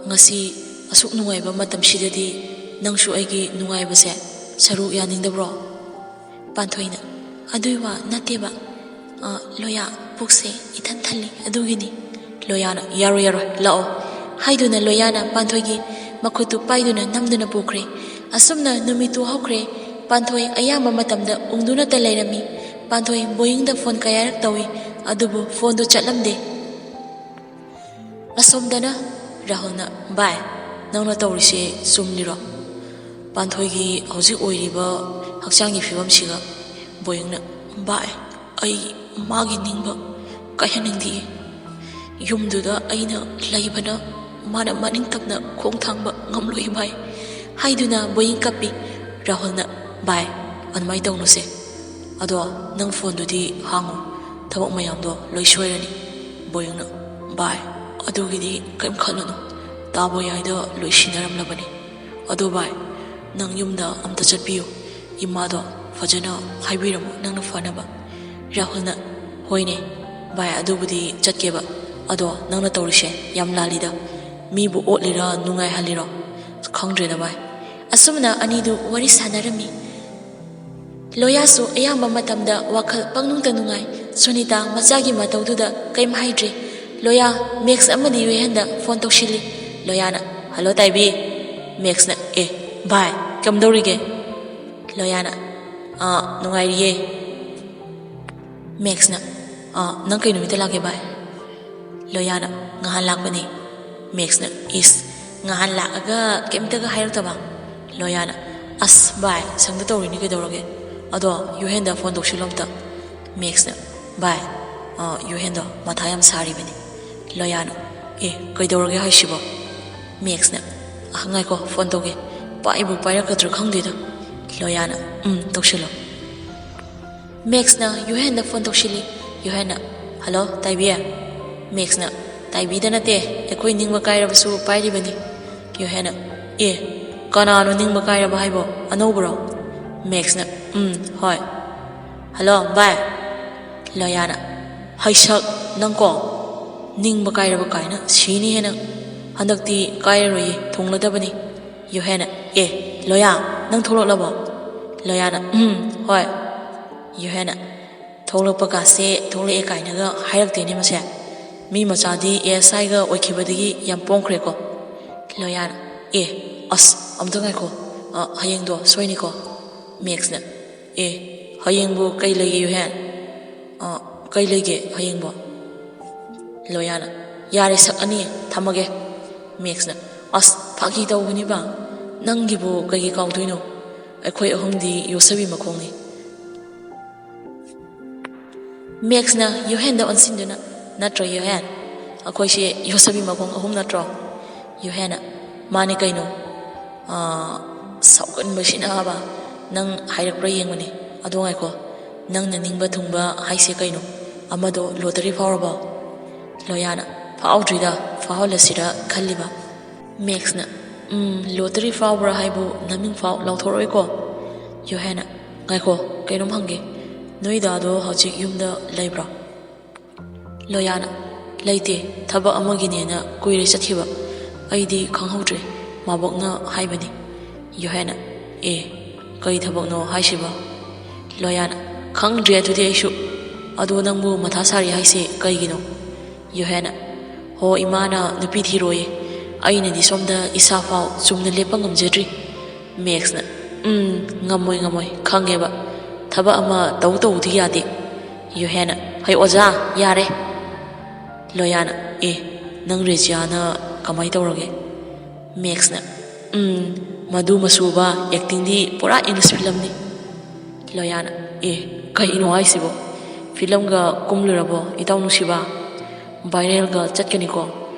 ꯉꯁꯤ ꯑꯁꯨꯛ ꯅꯨꯡꯉꯥꯏꯕ ꯃꯇꯝꯁꯤꯗꯗꯤ ꯅꯪꯁꯨ ꯑꯩꯒꯤ ꯅꯨꯡꯉꯥꯏꯕꯁꯦ ꯁꯔꯨꯛ ꯌꯥꯅꯤꯡꯗꯕ꯭ꯔꯣ?" ꯄꯥꯟꯊꯣꯏꯅ, "ꯑꯗꯨꯏ ꯋꯥ ꯅꯠꯇꯦꯕ꯫ ꯑ, ꯂꯣꯌꯥ, ꯄꯨꯛꯁꯦ ꯏꯊꯟ ꯊꯜꯂꯤ, ꯑꯗꯨꯒꯤꯅꯤ꯫" ꯂꯣꯌꯥꯅ, "ꯌꯥꯔꯣꯏ, ꯌꯥꯔꯣꯏ, ꯂꯥꯛꯑꯣ꯫" ꯍꯥꯏꯗꯨꯅ ꯂꯣꯌꯥꯅ ꯄꯥꯟꯊꯣꯏꯒꯤ ꯃꯈꯨꯠꯇꯨ ꯄꯥꯏꯗꯨꯅ ꯅꯝꯗꯨꯅ ꯄꯨꯈ꯭ꯔꯦ꯫ ꯑꯁꯨꯝꯅ ꯅꯨꯃꯤꯠꯇꯨ ꯍꯧꯈ꯭ꯔꯦ꯫ ꯄꯥꯟꯊꯣꯏ ꯑꯌꯥꯝꯕ ꯃꯇꯝꯗ ꯎꯪꯗꯨꯅꯇ ꯂꯩꯔꯝꯃꯤ꯫ ꯄꯥꯟꯊꯣꯏ ꯕꯣꯌꯤꯡꯗ ꯐꯣꯟ ꯀꯌꯥꯔꯛ ꯇꯧꯏ, ꯑꯗꯨꯕꯨ ꯐꯣꯟꯗꯨ ꯆꯠꯂꯝꯗꯦ꯫ ꯑꯁꯣꯝꯗꯅ ꯔꯥꯍꯨꯜꯅ, "ꯚꯥꯏ, ꯅꯪꯅ ꯇꯧꯔꯤꯁꯦ ꯆꯨꯝꯂꯤꯔꯣ?" ꯄꯥꯟꯊꯣꯏꯒꯤ ꯍꯧꯖꯤꯛ ꯑꯣꯏꯔꯤꯕ ꯍꯛꯆꯥꯡꯒꯤ ꯐꯤꯕꯝꯁꯤꯒ ꯕꯣꯌꯪꯅ, "ꯚꯥꯏ, ꯑꯩ ꯃꯥꯒꯤ ꯅꯤꯡꯕ ꯀꯥꯏꯍꯟꯅꯤꯡꯗꯤꯌꯦ꯫ ꯌꯨꯝꯗꯨꯗ ꯑꯩꯅ ꯂꯩꯕꯅ ꯃꯥꯅ ꯃꯅꯤꯡ ꯇꯝꯅ ꯈꯣꯡ ꯊꯥꯡꯕ ꯉꯝꯂꯣꯏ ꯚꯥꯏ" ꯍꯥꯏꯗꯨꯅ ꯕꯣꯌꯪ ꯀꯞꯄꯤ꯫ ꯔꯥꯍꯨꯜꯅ, "ꯚꯥꯏ, ꯑꯗꯨꯃꯥꯏꯅ ꯇꯧꯅꯨꯁꯦ꯫ ꯑꯗꯣ ꯅꯪ ꯐꯣꯟꯗꯨꯗꯤ ꯍꯥꯡꯉꯨ, ꯊꯕꯛ ꯃꯌꯥꯝꯗꯣ ꯂꯣꯏ ꯁꯣꯏꯔꯅꯤ꯫" ꯕꯣꯌꯪꯅ, "ꯚꯥꯏ, ꯑꯗꯨꯒꯤꯗꯤ ꯀꯔꯤꯝ ꯈꯜꯂꯨꯅꯨ, ꯇꯥꯕꯣ ꯌꯥꯏꯗ ꯂꯣꯏ ꯁꯤꯟꯅꯔꯝꯂꯕꯅꯤ꯫ ꯑꯗꯣ ꯚꯥꯏ, ꯅꯪ ꯌꯨꯝꯗ ꯑꯝꯇ ꯆꯠꯄꯤꯌꯨ, ꯏꯃꯥꯗꯣ ꯐꯖꯅ ꯍꯥꯏꯕꯤꯔꯝꯃꯨ ꯅꯪꯅ ꯐꯅꯕ꯫" ꯔꯥꯍꯨꯜꯅ, "ꯍꯣꯏꯅꯦ ꯚꯥꯏ, ꯑꯗꯨꯕꯨꯗꯤ ꯆꯠꯀꯦꯕ꯫ ꯑꯗꯣ ꯅꯪꯅ ꯇꯧꯔꯤꯁꯦ ꯌꯥꯝ ꯂꯥꯜꯂꯤꯗ꯫ ꯃꯤꯕꯨ ꯑꯣꯠꯂꯤꯔ ꯅꯨꯡꯉꯥꯏꯍꯜꯂꯤꯔꯣ? ꯈꯪꯗ꯭ꯔꯦꯗ ꯚꯥꯏ꯫" ꯑꯁꯨꯝꯅ ꯑꯅꯤꯗꯨ ꯋꯥꯔꯤ ꯁꯥꯟꯅꯔꯝꯃꯤ꯫ ꯂꯣꯌꯥꯁꯨ ꯑꯌꯥꯝꯕ ꯃꯇꯝꯗ ꯋꯥꯈꯜ ꯄꯪꯅꯨꯡꯗ ꯅꯨꯡꯉꯥꯏ꯫ ꯁꯨꯅꯤꯇꯥ ꯃꯆꯥꯒꯤ ꯃꯇꯧꯗꯨꯗ ꯀꯔꯤꯝ ꯍꯥꯏꯗ꯭ꯔꯦ꯫ ꯂꯣꯌꯥ, ꯃꯦꯛꯁ ꯑꯃꯗꯤ ꯌꯨꯍꯦꯟꯗ ꯐꯣꯟ ꯇꯧꯁꯤꯜꯂꯤ꯫ ꯂꯣꯌꯥꯅ, "ꯍꯜꯂꯣ ꯇꯥꯏꯕꯤ꯫" ꯃꯦꯛꯁꯅ, "ꯑꯦ ꯚꯥꯏ, ꯀꯝꯗꯧꯔꯤꯒꯦ?" ꯂꯣꯌꯥꯅ, "ꯑꯥ, ꯅꯨꯡꯉꯥꯏꯔꯤꯌꯦ꯫" ꯃꯦꯛꯁꯅ, "ꯑꯥ, ꯅꯪ ꯀꯩ ꯅꯨꯃꯤꯠꯇ ꯂꯥꯛꯀꯦ ꯚꯥꯏ?" ꯂꯣꯌꯥꯅ, "ꯉꯍꯥꯟ ꯂꯥꯛꯄꯅꯤ꯫" ꯃꯦꯛꯁꯅ, "ꯏꯁ, ꯉꯍꯥꯟ ꯂꯥꯛꯑꯒ ꯀꯩꯝꯇꯒ ꯍꯥꯏꯔꯛꯇꯕ?" ꯂꯣꯌꯥꯅ, "ꯑꯁ ꯚꯥꯏ, ꯁꯪꯗ ꯇꯧꯔꯤꯅꯤ ꯀꯩꯗꯧꯔꯒꯦ? ꯑꯗꯣ ꯌꯨꯍꯦꯟꯗ ꯐꯣꯟ ꯇꯧꯁꯤꯜꯂꯣ ꯑꯝꯇ꯫" ꯃꯦꯛꯁꯅ, "ꯚꯥꯏ, ꯑ, ꯌꯨꯍꯦꯟꯗꯣ ꯃꯊꯥ ꯌꯥꯝ ꯁꯥꯔꯤꯕꯅꯤ꯫" ꯂꯣꯌꯥꯅ, "ꯑꯦ, ꯀꯩꯗꯧꯔꯒꯦ ꯍꯥꯏꯁꯤꯕꯣ?" ꯃꯦꯛꯁꯅ, "ꯑ, ꯉꯥꯏꯈꯣ, ꯐꯣꯟ ꯇꯧꯒꯦ꯫ ꯄꯥꯏꯕꯨ ꯄꯥꯏꯔꯛꯀꯗ꯭ꯔꯥ ꯈꯪꯗꯦꯗ꯫" ꯂꯣꯌꯥꯅ, "ꯎꯝ, ꯇꯧꯁꯤꯜꯂꯣ꯫" ꯃꯦꯛꯁꯅ ꯌꯨꯍꯦꯟꯗ ꯐꯣꯟ ꯇꯧꯁꯤꯜꯂꯤ꯫ ꯌꯨꯍꯦꯟꯅ, "ꯍꯜꯂꯣ, ꯇꯥꯏꯕꯤ?" ꯃꯦꯛꯁꯅ, "ꯇꯥꯏꯕꯤꯗ ꯅꯠꯇꯦ, ꯑꯩꯈꯣꯏ ꯅꯤꯡꯕ ꯀꯥꯏꯔꯕꯁꯨ ꯄꯥꯏꯔꯤꯕꯅꯤ꯫" ꯌꯨꯍꯦꯟꯅ, "ꯑꯦ, ꯀꯅꯥꯅꯣ ꯅꯤꯡꯕ ꯀꯥꯏꯔꯕ ꯍꯥꯏꯕꯣ? ꯑꯅꯧꯕꯔꯣ?" ꯃꯦꯛꯁꯅ, "ꯎꯝ, ꯍꯣꯏ꯫" "ꯍꯜꯂꯣ, ꯚꯥꯏ꯫" ꯂꯣꯌꯥꯅ, "ꯍꯩꯁꯛ, ꯅꯪꯀꯣ ꯅꯤꯡꯕ ꯀꯥꯏꯔꯕ ꯀꯥꯏꯅ ꯁꯤꯅꯤ ꯍꯦ ꯅꯪ꯫ ꯍꯟꯗꯛꯇꯤ ꯀꯥꯏꯔꯔꯣꯏꯌꯦ, ꯊꯨꯡꯂꯗꯕꯅꯤ꯫" ꯌꯨꯍꯦꯟꯅ, "ꯑꯦ, ꯂꯣꯌꯥ, ꯅꯪ ꯊꯣꯛꯂꯛꯂꯕꯣ?" ꯂꯣꯌꯥꯅ, "ꯎꯝ, ꯍꯣꯏ꯫" ꯌꯨꯍꯦꯟꯅ, "ꯊꯣꯛꯂꯛꯄ ꯀꯥꯁꯦ ꯊꯣꯛꯂꯛꯑꯦ ꯀꯥꯏꯅꯒ ꯍꯥꯏꯔꯛꯇꯦꯅꯦ ꯃꯁꯦ꯫ ꯃꯤ ꯃꯆꯥꯗꯤ ꯑꯦ ꯑꯦꯁ ꯑꯥꯏꯒ ꯑꯣꯏꯈꯤꯕꯗꯒꯤ ꯌꯥꯝ ꯄꯣꯡꯈ꯭ꯔꯦꯀꯣ꯫" ꯂꯣꯌꯥꯅ, "ꯑꯦ, ꯑꯁ, ꯑꯝꯇ ꯉꯥꯏꯈꯣ꯫ ꯑ, ꯍꯌꯦꯡꯗꯣ ꯁꯣꯏꯅꯤꯀꯣ꯫" ꯃꯦꯛꯁꯅ, "ꯑꯦ, ꯍꯌꯦꯡꯕꯨ ꯀꯩ ꯂꯩꯒꯦ ꯌꯨꯍꯦꯟ? ꯑ, ꯀꯩ ꯂꯩꯒꯦ ꯍꯌꯦꯡꯕꯣ?" ꯂꯣꯌꯥꯅ, "ꯌꯥꯔꯦ, ꯁꯛ ꯑꯅꯤ, ꯊꯝꯃꯒꯦ꯫" ꯃꯦꯛꯁꯅ, "ꯑꯁ, ꯐꯥꯒꯤ ꯇꯧꯕꯅꯤꯕ꯫" "ꯅꯪꯒꯤꯕꯨ ꯀꯩꯒꯤ ꯀꯥꯎꯗꯣꯏꯅꯣ? ꯑꯩꯈꯣꯏ ꯑꯍꯨꯝꯗꯤ ꯌꯣꯠꯁꯕꯤ ꯃꯈꯣꯡꯅꯤ꯫" ꯃꯦꯛꯁꯅ ꯌꯣꯍꯦꯟꯗ ꯑꯣꯟꯁꯤꯟꯗꯨꯅ, "ꯅꯠꯇ꯭ꯔꯣ ꯌꯣꯍꯦꯟ? ꯑꯩꯈꯣꯏꯁꯦ ꯌꯣꯠꯁꯕꯤ ꯃꯈꯣꯡ ꯑꯍꯨꯝ ꯅꯠꯇ꯭ꯔꯣ?" ꯌꯣꯍꯦꯟꯅ, "ꯃꯥꯅꯤ ꯀꯩꯅꯣ꯫" "ꯑꯥ, ꯁꯥꯎꯒꯟꯕꯁꯤꯅꯕ꯫ ꯅꯪ ꯍꯥꯏꯔꯛꯄ꯭ꯔꯥ ꯌꯦꯡꯕꯅꯤ꯫ ꯑꯗꯣ ꯉꯥꯏꯈꯣ, ꯅꯪꯅ ꯅꯤꯡꯕ ꯊꯨꯡꯕ ꯍꯥꯏꯁꯦ ꯀꯩꯅꯣ? ꯑꯃꯗꯣ ꯂꯣꯇꯔꯤ ꯐꯥꯎꯔꯕꯣ?" ꯂꯣꯌꯥꯅ, "ꯐꯥꯎꯗ꯭ꯔꯤꯗ, ꯐꯥꯎꯍꯜꯂꯁꯤꯔ ꯈꯜꯂꯤꯕ꯫" ꯃꯦꯛꯁꯅ, "ꯎꯝ, ꯂꯣꯇꯔꯤ ꯐꯥꯎꯕ꯭ꯔꯥ ꯍꯥꯏꯕꯨ ꯅꯃꯤꯡ ꯐꯥꯎ ꯂꯥꯎꯊꯣꯔꯛꯑꯣꯏꯀꯣ꯫" ꯌꯣꯍꯦꯟꯅ, "ꯉꯥꯏꯈꯣ, ꯀꯩꯅꯣꯝ ꯍꯪꯒꯦ꯫ ꯅꯣꯏ ꯗꯥꯗꯣ ꯍꯧꯖꯤꯛ ꯌꯨꯝꯗ ꯂꯩꯕ꯭ꯔꯣ?" ꯂꯣꯌꯥꯅ, "ꯂꯩꯇꯦ, ꯊꯕꯛ ꯑꯃꯒꯤꯅꯦꯅ ꯀꯨꯏꯔꯦ ꯆꯠꯈꯤꯕ꯫ ꯑꯩꯗꯤ ꯈꯪꯍꯧꯗ꯭ꯔꯦ, ꯃꯥꯕꯣꯛꯅ ꯍꯥꯏꯕꯅꯤ꯫" ꯌꯣꯍꯦꯟꯅ, "ꯑꯦ, ꯀꯩ ꯊꯕꯛꯅꯣ ꯍꯥꯏꯁꯤꯕꯣ?" ꯂꯣꯌꯥꯅ, "ꯈꯪꯗ꯭ꯔꯦ ꯑꯗꯨꯗꯤ ꯑꯩꯁꯨ꯫ ꯑꯗꯣ ꯅꯪꯕꯨ ꯃꯊꯥ ꯁꯥꯔꯤ ꯍꯥꯏꯁꯦ ꯀꯩꯒꯤꯅꯣ?" ꯌꯣꯍꯦꯟꯅ, "ꯍꯣ, ꯏꯃꯥꯅ ꯅꯨꯄꯤ ꯊꯤꯔꯣꯏꯌꯦ꯫ ꯑꯩꯅꯗꯤ ꯁꯣꯝꯗ ꯏꯁꯥ ꯐꯥꯎ ꯆꯨꯝꯅ ꯂꯦꯞꯄ ꯉꯝꯖꯗ꯭ꯔꯤ꯫" ꯃꯦꯛꯁꯅ, "ꯎꯝ, ꯉꯝꯃꯣꯏ, ꯉꯝꯃꯣꯏ, ꯈꯪꯉꯦꯕ꯫ ꯊꯕꯛ ꯑꯃ ꯇꯧ ꯇꯧꯗꯤ ꯌꯥꯗꯦ꯫" ꯌꯣꯍꯦꯟꯅ, "ꯍꯩ ꯑꯣꯖꯥ, ꯌꯥꯔꯦ꯫" ꯂꯣꯌꯥꯅ, "ꯑꯦ, ꯅꯪ ꯔꯦꯖꯤꯌꯥꯅ ꯀꯃꯥꯏ ꯇꯧꯔꯒꯦ?" ꯃꯦꯛꯁꯅ, "ꯎꯝ, ꯃꯗꯨ ꯃꯆꯨꯕ ꯑꯦꯛꯇꯤꯡꯗꯤ ꯄꯨꯔꯥ ꯏꯪꯂꯤꯁ ꯐꯤꯂꯝꯅꯤ꯫" ꯂꯣꯌꯥꯅ, "ꯑꯦ, ꯀꯩꯅꯣ ꯍꯥꯏꯁꯤꯕꯣ? ꯐꯤꯂꯝꯒ ꯀꯨꯝꯂꯨꯔꯕꯣ, ꯏꯇꯥꯎ ꯅꯨꯡꯁꯤꯕ? ꯚꯥꯏꯔꯦꯜꯒ ꯆꯠꯀꯅꯤꯀꯣ꯫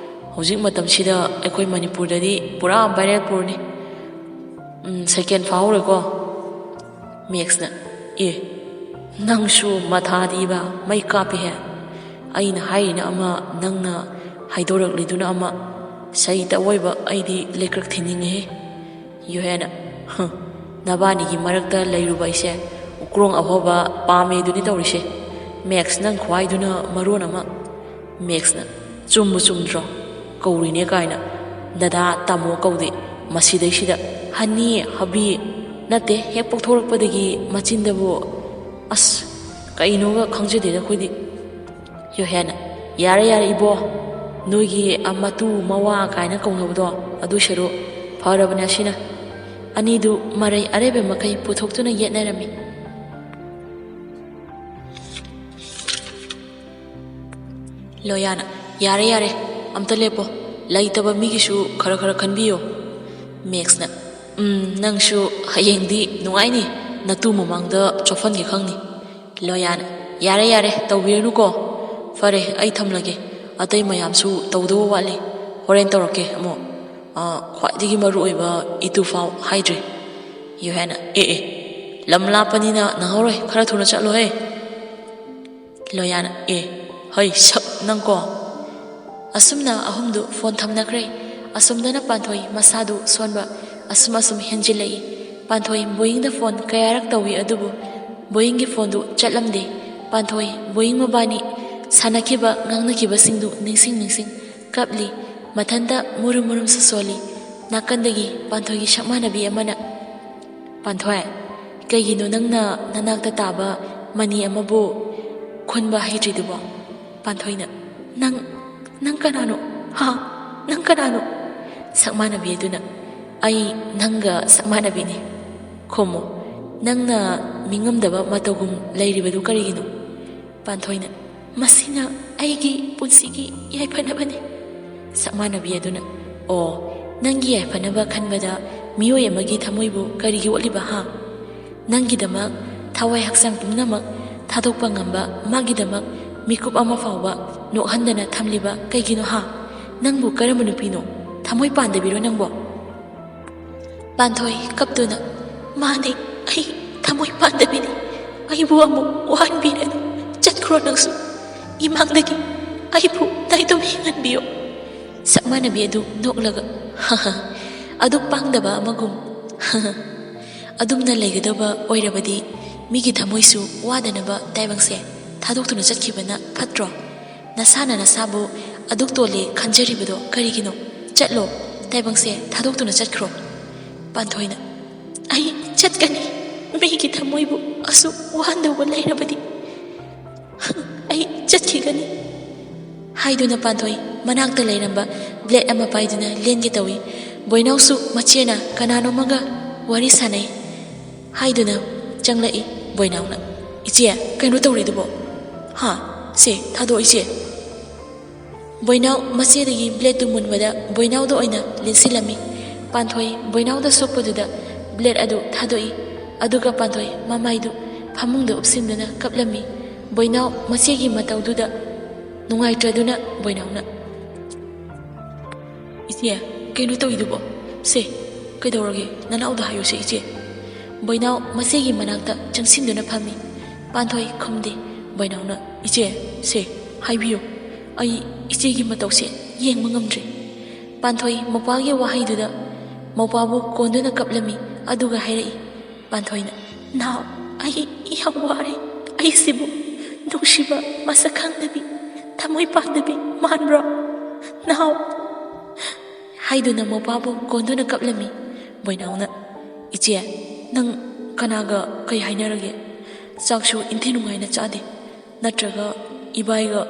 ꯍꯧꯖꯤꯛ ꯃꯇꯝꯁꯤꯗ ꯑꯩꯈꯣꯏ ꯃꯅꯤꯄꯨꯔꯗꯗꯤ ꯄꯨꯔꯥ ꯚꯥꯏꯔꯦꯜ ꯄꯨꯔꯅꯤ꯫ ꯎꯝ, ꯁꯦꯀꯦꯟ ꯐꯥꯍꯧꯔꯣꯏꯀꯣ꯫" ꯃꯦꯛꯁꯅ, "ꯑꯦ, ꯅꯪꯁꯨ ꯃꯊꯥꯗꯤꯕ ꯃꯩ ꯀꯥꯞꯄꯤꯍꯦ꯫ ꯑꯩꯅ ꯍꯥꯏꯔꯤꯅ ꯑꯃ, ꯅꯪꯅ ꯍꯥꯏꯗꯣꯔꯛꯂꯤꯗꯨꯅ ꯑꯃ꯫ ꯁꯩꯇ ꯑꯣꯏꯕ ꯑꯩꯗꯤ ꯂꯩꯀ꯭ꯔꯛ ꯊꯤꯟꯅꯤꯡꯉꯦꯍꯦ꯫" ꯌꯨꯍꯦꯟꯅ, "ꯍ, ꯅꯕꯥꯅꯤꯒꯤ ꯃꯔꯛꯇ ꯂꯩꯔꯨꯕ ꯑꯩꯁꯦ ꯎꯀ꯭ꯔꯣꯡ ꯑꯍꯣꯕ ꯄꯥꯝꯃꯦꯗꯨꯅꯤ ꯇꯧꯔꯤꯁꯦ꯫ ꯃꯦꯛꯁ, ꯅꯪ ꯈ꯭ꯋꯥꯏꯗꯨꯅ ꯃꯔꯣꯟ ꯑꯃ꯫" ꯃꯦꯛꯁꯅ, "ꯆꯨꯝꯕꯨ ꯆꯨꯝꯗ꯭ꯔꯣ? ꯀꯧꯔꯤꯅꯦ ꯀꯥꯏꯅ꯫ ꯗꯗꯥ, ꯇꯥꯃꯣ ꯀꯧꯗꯦ꯫ ꯃꯁꯤꯗꯩꯁꯤꯗ ꯍꯅꯤ, ꯍꯕꯤ ꯅꯠꯇꯦ, ꯍꯦꯛ ꯄꯣꯛꯊꯣꯔꯛꯄꯗꯒꯤ ꯃꯆꯤꯟꯗꯕꯨ, ꯑꯁ, ꯀꯩꯅꯣꯒ ꯈꯪꯖꯗꯦꯗ ꯑꯩꯈꯣꯏꯗꯤ꯫" ꯌꯨꯍꯦꯟꯅ, "ꯌꯥꯔꯦ, ꯌꯥꯔꯦ, ꯏꯕꯣ꯫ ꯅꯣꯏꯒꯤ ꯑꯃꯇꯨ ꯃꯋꯥ ꯀꯥꯏꯅ ꯀꯧꯅꯕꯗꯣ, ꯑꯗꯨ ꯁꯔꯨꯛ ꯐꯔꯕꯅꯦ ꯑꯁꯤꯅ꯫" ꯑꯅꯤꯗꯨ ꯃꯔꯩ ꯑꯔꯩꯕ ꯃꯈꯩ ꯄꯨꯊꯣꯛꯇꯨꯅ ꯌꯦꯠꯅꯔꯝꯃꯤ꯫ ꯂꯣꯌꯥꯅ, "ꯌꯥꯔꯦ, ꯌꯥꯔꯦ, ꯑꯝꯇ ꯂꯦꯞꯄꯣ꯫ ꯂꯩꯇꯕ ꯃꯤꯒꯤꯁꯨ ꯈꯔ ꯈꯔ ꯈꯟꯕꯤꯌꯣ꯫" ꯃꯦꯛꯁꯅ, ꯎꯝ, ꯅꯪꯁꯨ ꯍꯌꯦꯡꯗꯤ ꯅꯨꯡꯉꯥꯏꯅꯤ, ꯅꯇꯨ ꯃꯃꯥꯡꯗ ꯆꯣꯞꯍꯟꯒꯦ ꯈꯪꯅꯤ꯫ ꯂꯣꯌꯥꯅ, "ꯌꯥꯔꯦ, ꯌꯥꯔꯦ, ꯇꯧꯕꯤꯔꯅꯨꯀꯣ꯫ ꯐꯔꯦ, ꯑꯩ ꯊꯝꯂꯒꯦ꯫ ꯑꯇꯩ ꯃꯌꯥꯝꯁꯨ ꯇꯧꯗꯧꯕ ꯋꯥꯠꯂꯤ꯫ ꯍꯣꯔꯦꯟ ꯇꯧꯔꯛꯀꯦ ꯑꯃꯨꯛ꯫ ꯑ, ꯈ꯭ꯋꯥꯏꯗꯒꯤ ꯃꯔꯨ ꯑꯣꯏꯕ ꯏꯇꯨ ꯐꯥꯎ ꯍꯥꯏꯗ꯭ꯔꯤ꯫" ꯌꯨꯍꯦꯟꯅ, "ꯑꯦ, ꯑꯦ, ꯂꯝ ꯂꯥꯞꯄꯅꯤꯅ ꯅꯪꯍꯧꯔꯣꯏ, ꯈꯔ ꯊꯨꯅ ꯆꯠꯂꯣꯍꯦ꯫" ꯂꯣꯌꯥꯅ, "ꯑꯦ, ꯍꯩ, ꯁꯛ, ꯅꯪꯀꯣ꯫" ꯑꯁꯨꯝꯅ ꯑꯍꯨꯝꯗꯨ ꯐꯣꯟ ꯊꯝꯅꯈ꯭ꯔꯦ꯫ ꯑꯁꯣꯝꯗꯅ ꯄꯥꯟꯊꯣꯏ ꯃꯁꯥꯗꯨ ꯁꯣꯟꯕ ꯑꯁꯨꯝ ꯑꯁꯨꯝ ꯍꯦꯟꯖꯤꯜꯂꯛꯏ꯫ ꯄꯥꯟꯊꯣꯏ ꯕꯣꯌꯤꯡꯗ ꯐꯣꯟ ꯀꯌꯥꯔꯛ ꯇꯧꯏ, ꯑꯗꯨꯕꯨ ꯕꯣꯌꯤꯡꯒꯤ ꯐꯣꯟꯗꯨ ꯆꯠꯂꯝꯗꯦ꯫ ꯄꯥꯟꯊꯣꯏ ꯕꯣꯌꯤꯡ ꯃꯕꯥꯅꯤ ꯁꯥꯟꯅꯈꯤꯕ, ꯉꯥꯡꯅꯈꯤꯕꯁꯤꯡꯗꯨ ꯅꯤꯡꯁꯤꯡ ꯅꯤꯡꯁꯤꯡ ꯀꯞꯂꯤ꯫ ꯃꯊꯟꯇ ꯃꯨꯔꯨꯝ ꯃꯨꯔꯨꯝꯁꯨ ꯁꯣꯜꯂꯤ꯫ ꯅꯥꯀꯟꯗꯒꯤ ꯄꯥꯟꯊꯣꯏꯒꯤ ꯁꯛꯃꯥꯟꯅꯕꯤ ꯑꯃꯅ, "ꯄꯥꯟꯊꯣꯏ, ꯀꯩꯒꯤꯅꯣ ꯅꯪꯅ ꯅꯅꯥꯛꯇ ꯇꯥꯕ ꯃꯅꯤ ꯑꯃꯕꯨ ꯈꯨꯟꯕ ꯍꯩꯇ꯭ꯔꯤꯗꯨꯕꯣ?" ꯄꯥꯟꯊꯣꯏꯅ, "ꯅꯪ, ꯅꯪ ꯀꯅꯥꯅꯣ? ꯍꯥ? ꯅꯪ ꯀꯅꯥꯅꯣ?" ꯁꯛꯃꯥꯟꯅꯕꯤ ꯑꯗꯨꯅ, "ꯑꯩ ꯅꯪꯒ ꯁꯛꯃꯥꯟꯅꯕꯤꯅꯤ꯫ ꯈꯨꯝꯃꯨ, ꯅꯪꯅ ꯃꯤꯉꯝꯗꯕ ꯃꯇꯧꯒꯨꯝ ꯂꯩꯔꯤꯕꯗꯨ ꯀꯔꯤꯒꯤꯅꯣ?" ꯄꯥꯟꯊꯣꯏꯅ, "ꯃꯁꯤꯅ ꯑꯩꯒꯤ ꯄꯨꯟꯁꯤꯒꯤ ꯌꯥꯏꯐꯅꯕꯅꯤ꯫" ꯁꯛꯃꯥꯟꯅꯕꯤ ꯑꯗꯨꯅ, "ꯑꯣ, ꯅꯪꯒꯤ ꯌꯥꯏꯐꯅꯕ ꯈꯟꯕꯗ ꯃꯤꯑꯣꯏ ꯑꯃꯒꯤ ꯊꯃꯣꯏꯕꯨ ꯀꯔꯤꯒꯤ ꯑꯣꯠꯂꯤꯕ, ꯍꯥ? ꯅꯪꯒꯤꯗꯃꯛ ꯊꯋꯥꯏ ꯍꯛꯆꯥꯡ ꯄꯨꯝꯅꯃꯛ ꯊꯥꯗꯣꯛꯄ ꯉꯝꯕ ꯃꯥꯒꯤꯗꯃꯛ ꯃꯤꯀꯨꯞ ꯑꯃ ꯐꯥꯎꯕ ꯅꯣꯛꯍꯟꯗꯅ ꯊꯝꯂꯤꯕ ꯀꯩꯒꯤꯅꯣ, ꯍꯥ? ꯅꯪꯕꯨ ꯀꯔꯝꯕ ꯅꯨꯄꯤꯅꯣ? ꯊꯃꯣꯏ ꯄꯥꯟꯗꯕꯤꯔꯣ ꯅꯪꯕꯣ?" ꯄꯥꯟꯊꯣꯏ ꯀꯞꯇꯨꯅ, "ꯃꯥꯅꯦ, ꯑꯩ ꯊꯃꯣꯏ ꯄꯥꯟꯗꯕꯤꯅꯤ꯫ ꯑꯩꯕꯨ ꯑꯃꯨꯛ ꯋꯥꯍꯟꯕꯤꯔꯅꯨ꯫ ꯆꯠꯈ꯭ꯔꯣ ꯅꯪꯁꯨ꯫ ꯏꯃꯥꯡꯗꯒꯤ ꯑꯩꯕꯨ ꯅꯥꯏꯇꯣꯝ ꯍꯤꯡꯍꯟꯕꯤꯌꯣ꯫" ꯁꯛꯃꯥꯟꯅꯕꯤ ꯑꯗꯨ ꯅꯣꯛꯂꯒ, "ꯍꯍ, ꯑꯗꯨꯛ ꯄꯥꯡꯗꯕ ꯑꯃꯒꯨꯝ꯫ ꯍꯍ, ꯑꯗꯨꯝꯅ ꯂꯩꯒꯗꯕ ꯑꯣꯏꯔꯕꯗꯤ ꯃꯤꯒꯤ ꯊꯃꯣꯏꯁꯨ ꯋꯥꯗꯅꯕ ꯇꯥꯏꯕꯪꯁꯦ ꯊꯥꯗꯣꯛꯇꯨꯅ ꯆꯠꯈꯤꯕꯅ ꯐꯠꯇ꯭ꯔꯣ? ꯅꯁꯥꯅ ꯅꯁꯥꯕꯨ ꯑꯗꯨꯛ ꯇꯣꯜꯂꯦ ꯈꯟꯖꯔꯤꯕꯗꯣ ꯀꯔꯤꯒꯤꯅꯣ? ꯆꯠꯂꯣ, ꯇꯥꯏꯕꯪꯁꯦ ꯊꯥꯗꯣꯛꯇꯨꯅ ꯆꯠꯈ꯭ꯔꯣ꯫" ꯄꯥꯟꯊꯣꯏꯅ, "ꯑꯩ ꯆꯠꯀꯅꯤ꯫ ꯃꯤꯒꯤ ꯊꯃꯣꯏꯕꯨ ꯑꯁꯨꯛ ꯋꯥꯍꯟꯗꯧꯕ ꯂꯩꯔꯕꯗꯤ ꯑꯩ ꯆꯠꯈꯤꯒꯅꯤ꯫" ꯍꯥꯏꯗꯨꯅ ꯄꯥꯟꯊꯣꯏ ꯃꯅꯥꯛꯇ ꯂꯩꯔꯝꯕ ꯕ꯭ꯂꯦꯗ ꯑꯃ ꯄꯥꯏꯗꯨꯅ ꯂꯦꯟꯒꯦ ꯇꯧꯏ꯫ ꯕꯣꯏꯅꯥꯎꯁꯨ ꯃꯆꯦꯅ ꯀꯅꯥꯅꯣꯝꯃꯒ ꯋꯥꯔꯤ ꯁꯥꯟꯅꯩ ꯍꯥꯏꯗꯨꯅ ꯆꯪꯂꯛꯏ꯫ ꯕꯣꯏꯅꯥꯎꯅ, "ꯏꯆꯦ, ꯀꯩꯅꯣ ꯇꯧꯔꯤꯗꯨꯕꯣ?" "ꯍꯥ? ꯁꯦ, ꯊꯥꯗꯣꯛꯑꯣ ꯏꯆꯦ꯫" ꯕꯣꯏꯅꯥꯎ ꯃꯆꯦꯗꯒꯤ ꯕ꯭ꯂꯦꯗꯇꯨ ꯃꯨꯟꯕꯗ ꯕꯣꯏꯅꯥꯎꯗ ꯑꯣꯏꯅ ꯂꯦꯟꯁꯤꯜꯂꯝꯃꯤ꯫ ꯄꯥꯟꯊꯣꯏ ꯕꯣꯏꯅꯥꯎꯗ ꯁꯣꯛꯄꯗꯨꯗ ꯕ꯭ꯂꯦꯗ ꯑꯗꯨ ꯊꯥꯗꯣꯛꯏ꯫ ꯑꯗꯨꯒ ꯄꯥꯟꯊꯣꯏ ꯃꯃꯥꯏꯗꯨ ꯐꯃꯨꯡꯗ ꯎꯞꯁꯤꯟꯗꯨꯅ ꯀꯞꯂꯝꯃꯤ꯫ ꯕꯣꯏꯅꯥꯎ ꯃꯆꯦꯒꯤ ꯃꯇꯧꯗꯨꯗ ꯅꯨꯡꯉꯥꯏꯇ꯭ꯔꯗꯨꯅ ꯕꯣꯏꯅꯥꯎꯅ, "ꯏꯆꯦ, ꯀꯩꯅꯣ ꯇꯧꯏꯗꯨꯕꯣ? ꯁꯦ, ꯀꯩꯗꯧꯔꯒꯦ? ꯅꯅꯥꯎꯗ ꯍꯥꯏꯌꯨꯁꯦ, ꯏꯆꯦ꯫" ꯕꯣꯏꯅꯥꯎ ꯃꯆꯦꯒꯤ ꯃꯅꯥꯛꯇ ꯆꯪꯁꯤꯟꯗꯨꯅ ꯐꯝꯃꯤ꯫ ꯄꯥꯟꯊꯣꯏ ꯈꯨꯝꯗꯦ꯫ ꯕꯣꯏꯅꯥꯎꯅ, "ꯏꯆꯦ, ꯁꯦ, ꯍꯥꯏꯕꯤꯌꯨ꯫ ꯑꯩ ꯏꯆꯦꯒꯤ ꯃꯇꯧꯁꯦ ꯌꯦꯡꯕ ꯉꯝꯗ꯭ꯔꯦ꯫" ꯄꯥꯟꯊꯣꯏ ꯃꯧꯄ꯭ꯋꯥꯒꯤ ꯋꯥꯍꯩꯗꯨꯗ ꯃꯧꯄ꯭ꯋꯥꯕꯨ ꯀꯣꯟꯗꯨꯅ ꯀꯞꯂꯝꯃꯤ꯫ ꯑꯗꯨꯒ ꯍꯥꯏꯔꯛꯏ, ꯄꯥꯟꯊꯣꯏꯅ, "ꯅꯥꯎ, ꯑꯩ ꯌꯥꯝ ꯋꯥꯔꯦ꯫ ꯑꯩꯁꯤꯕꯨ ꯅꯨꯡꯁꯤꯕ ꯃꯁꯛ ꯈꯪꯗꯕꯤ, ꯊꯃꯣꯏ ꯄꯥꯟꯗꯕꯤ ꯃꯥꯟꯕ꯭ꯔꯣ, ꯅꯥꯎ?" ꯍꯥꯏꯗꯨꯅ ꯃꯧꯄ꯭ꯋꯥꯕꯨ ꯀꯣꯟꯗꯨꯅ ꯀꯞꯂꯝꯃꯤ꯫ ꯕꯣꯏꯅꯥꯎꯅ, "ꯏꯆꯦ, ꯅꯪ ꯀꯅꯥꯒ ꯀꯩ ꯍꯥꯏꯅꯔꯒꯦ? ꯆꯥꯛꯁꯨ ꯏꯟꯊꯤ ꯅꯨꯡꯉꯥꯏꯅ ꯆꯥꯗꯦ꯫ ꯅꯠꯇ꯭ꯔꯒ ꯏꯕꯥꯏꯒ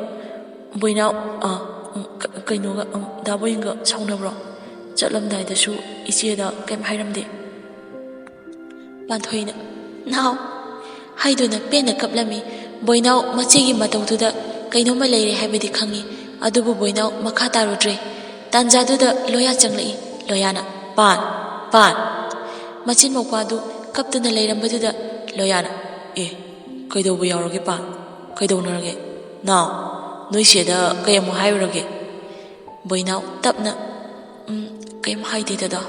ꯕꯣꯏꯅꯥꯎ, ꯑ, ꯎꯝ, ꯀ-, ꯀꯩꯅꯣꯒ, ꯎꯝ, ꯗꯥ ꯕꯣꯏꯟꯒ ꯁꯥꯎꯅꯕ꯭ꯔꯣ? ꯆꯠꯂꯝꯗꯥꯏꯗꯁꯨ ꯏꯆꯦꯗ ꯀꯩꯝ ꯍꯥꯏꯔꯝꯗꯦ꯫" ꯄꯥꯟꯊꯣꯏꯅ, "ꯅꯥꯎ!" ꯍꯥꯏꯗꯨꯅ ꯄꯦꯟꯅ ꯀꯞꯂꯝꯃꯤ꯫ ꯕꯣꯏꯅꯥꯎ ꯃꯆꯦꯒꯤ ꯃꯇꯧꯗꯨꯗ ꯀꯩꯅꯣꯝꯃ ꯂꯩꯔꯦ ꯍꯥꯏꯕꯗꯤ ꯈꯪꯉꯤ꯫ ꯑꯗꯨꯕꯨ ꯕꯣꯏꯅꯥꯎ ꯃꯈꯥ ꯇꯥꯔꯨꯗ꯭ꯔꯦ꯫ ꯇꯥꯟꯖꯥꯗꯨꯗ ꯂꯣꯌꯥ ꯆꯪꯂꯛꯏ꯫ ꯂꯣꯌꯥꯅ, "ꯄꯥꯟ! ꯄꯥꯟ!" ꯃꯆꯤꯟ ꯃꯧꯄ꯭ꯋꯥꯗꯨ ꯀꯞꯇꯨꯅ ꯂꯩꯔꯝꯕꯗꯨꯗ ꯂꯣꯌꯥꯅ, "ꯑꯦ, ꯀꯩꯗꯧꯕ ꯌꯥꯎꯔꯒꯦ, ꯄꯥꯟ? ꯀꯩꯗꯧꯅꯔꯒꯦ? ꯅꯥꯎ, ꯅꯣꯏ ꯆꯦꯗ ꯀꯩ ꯑꯃꯨꯛ ꯍꯥꯏꯔꯨꯔꯒꯦ?" ꯕꯣꯏꯅꯥꯎ ꯇꯞꯅ, "ꯎꯝ, ꯀꯩꯝ ꯍꯥꯏꯗꯦ ꯗꯗꯥ,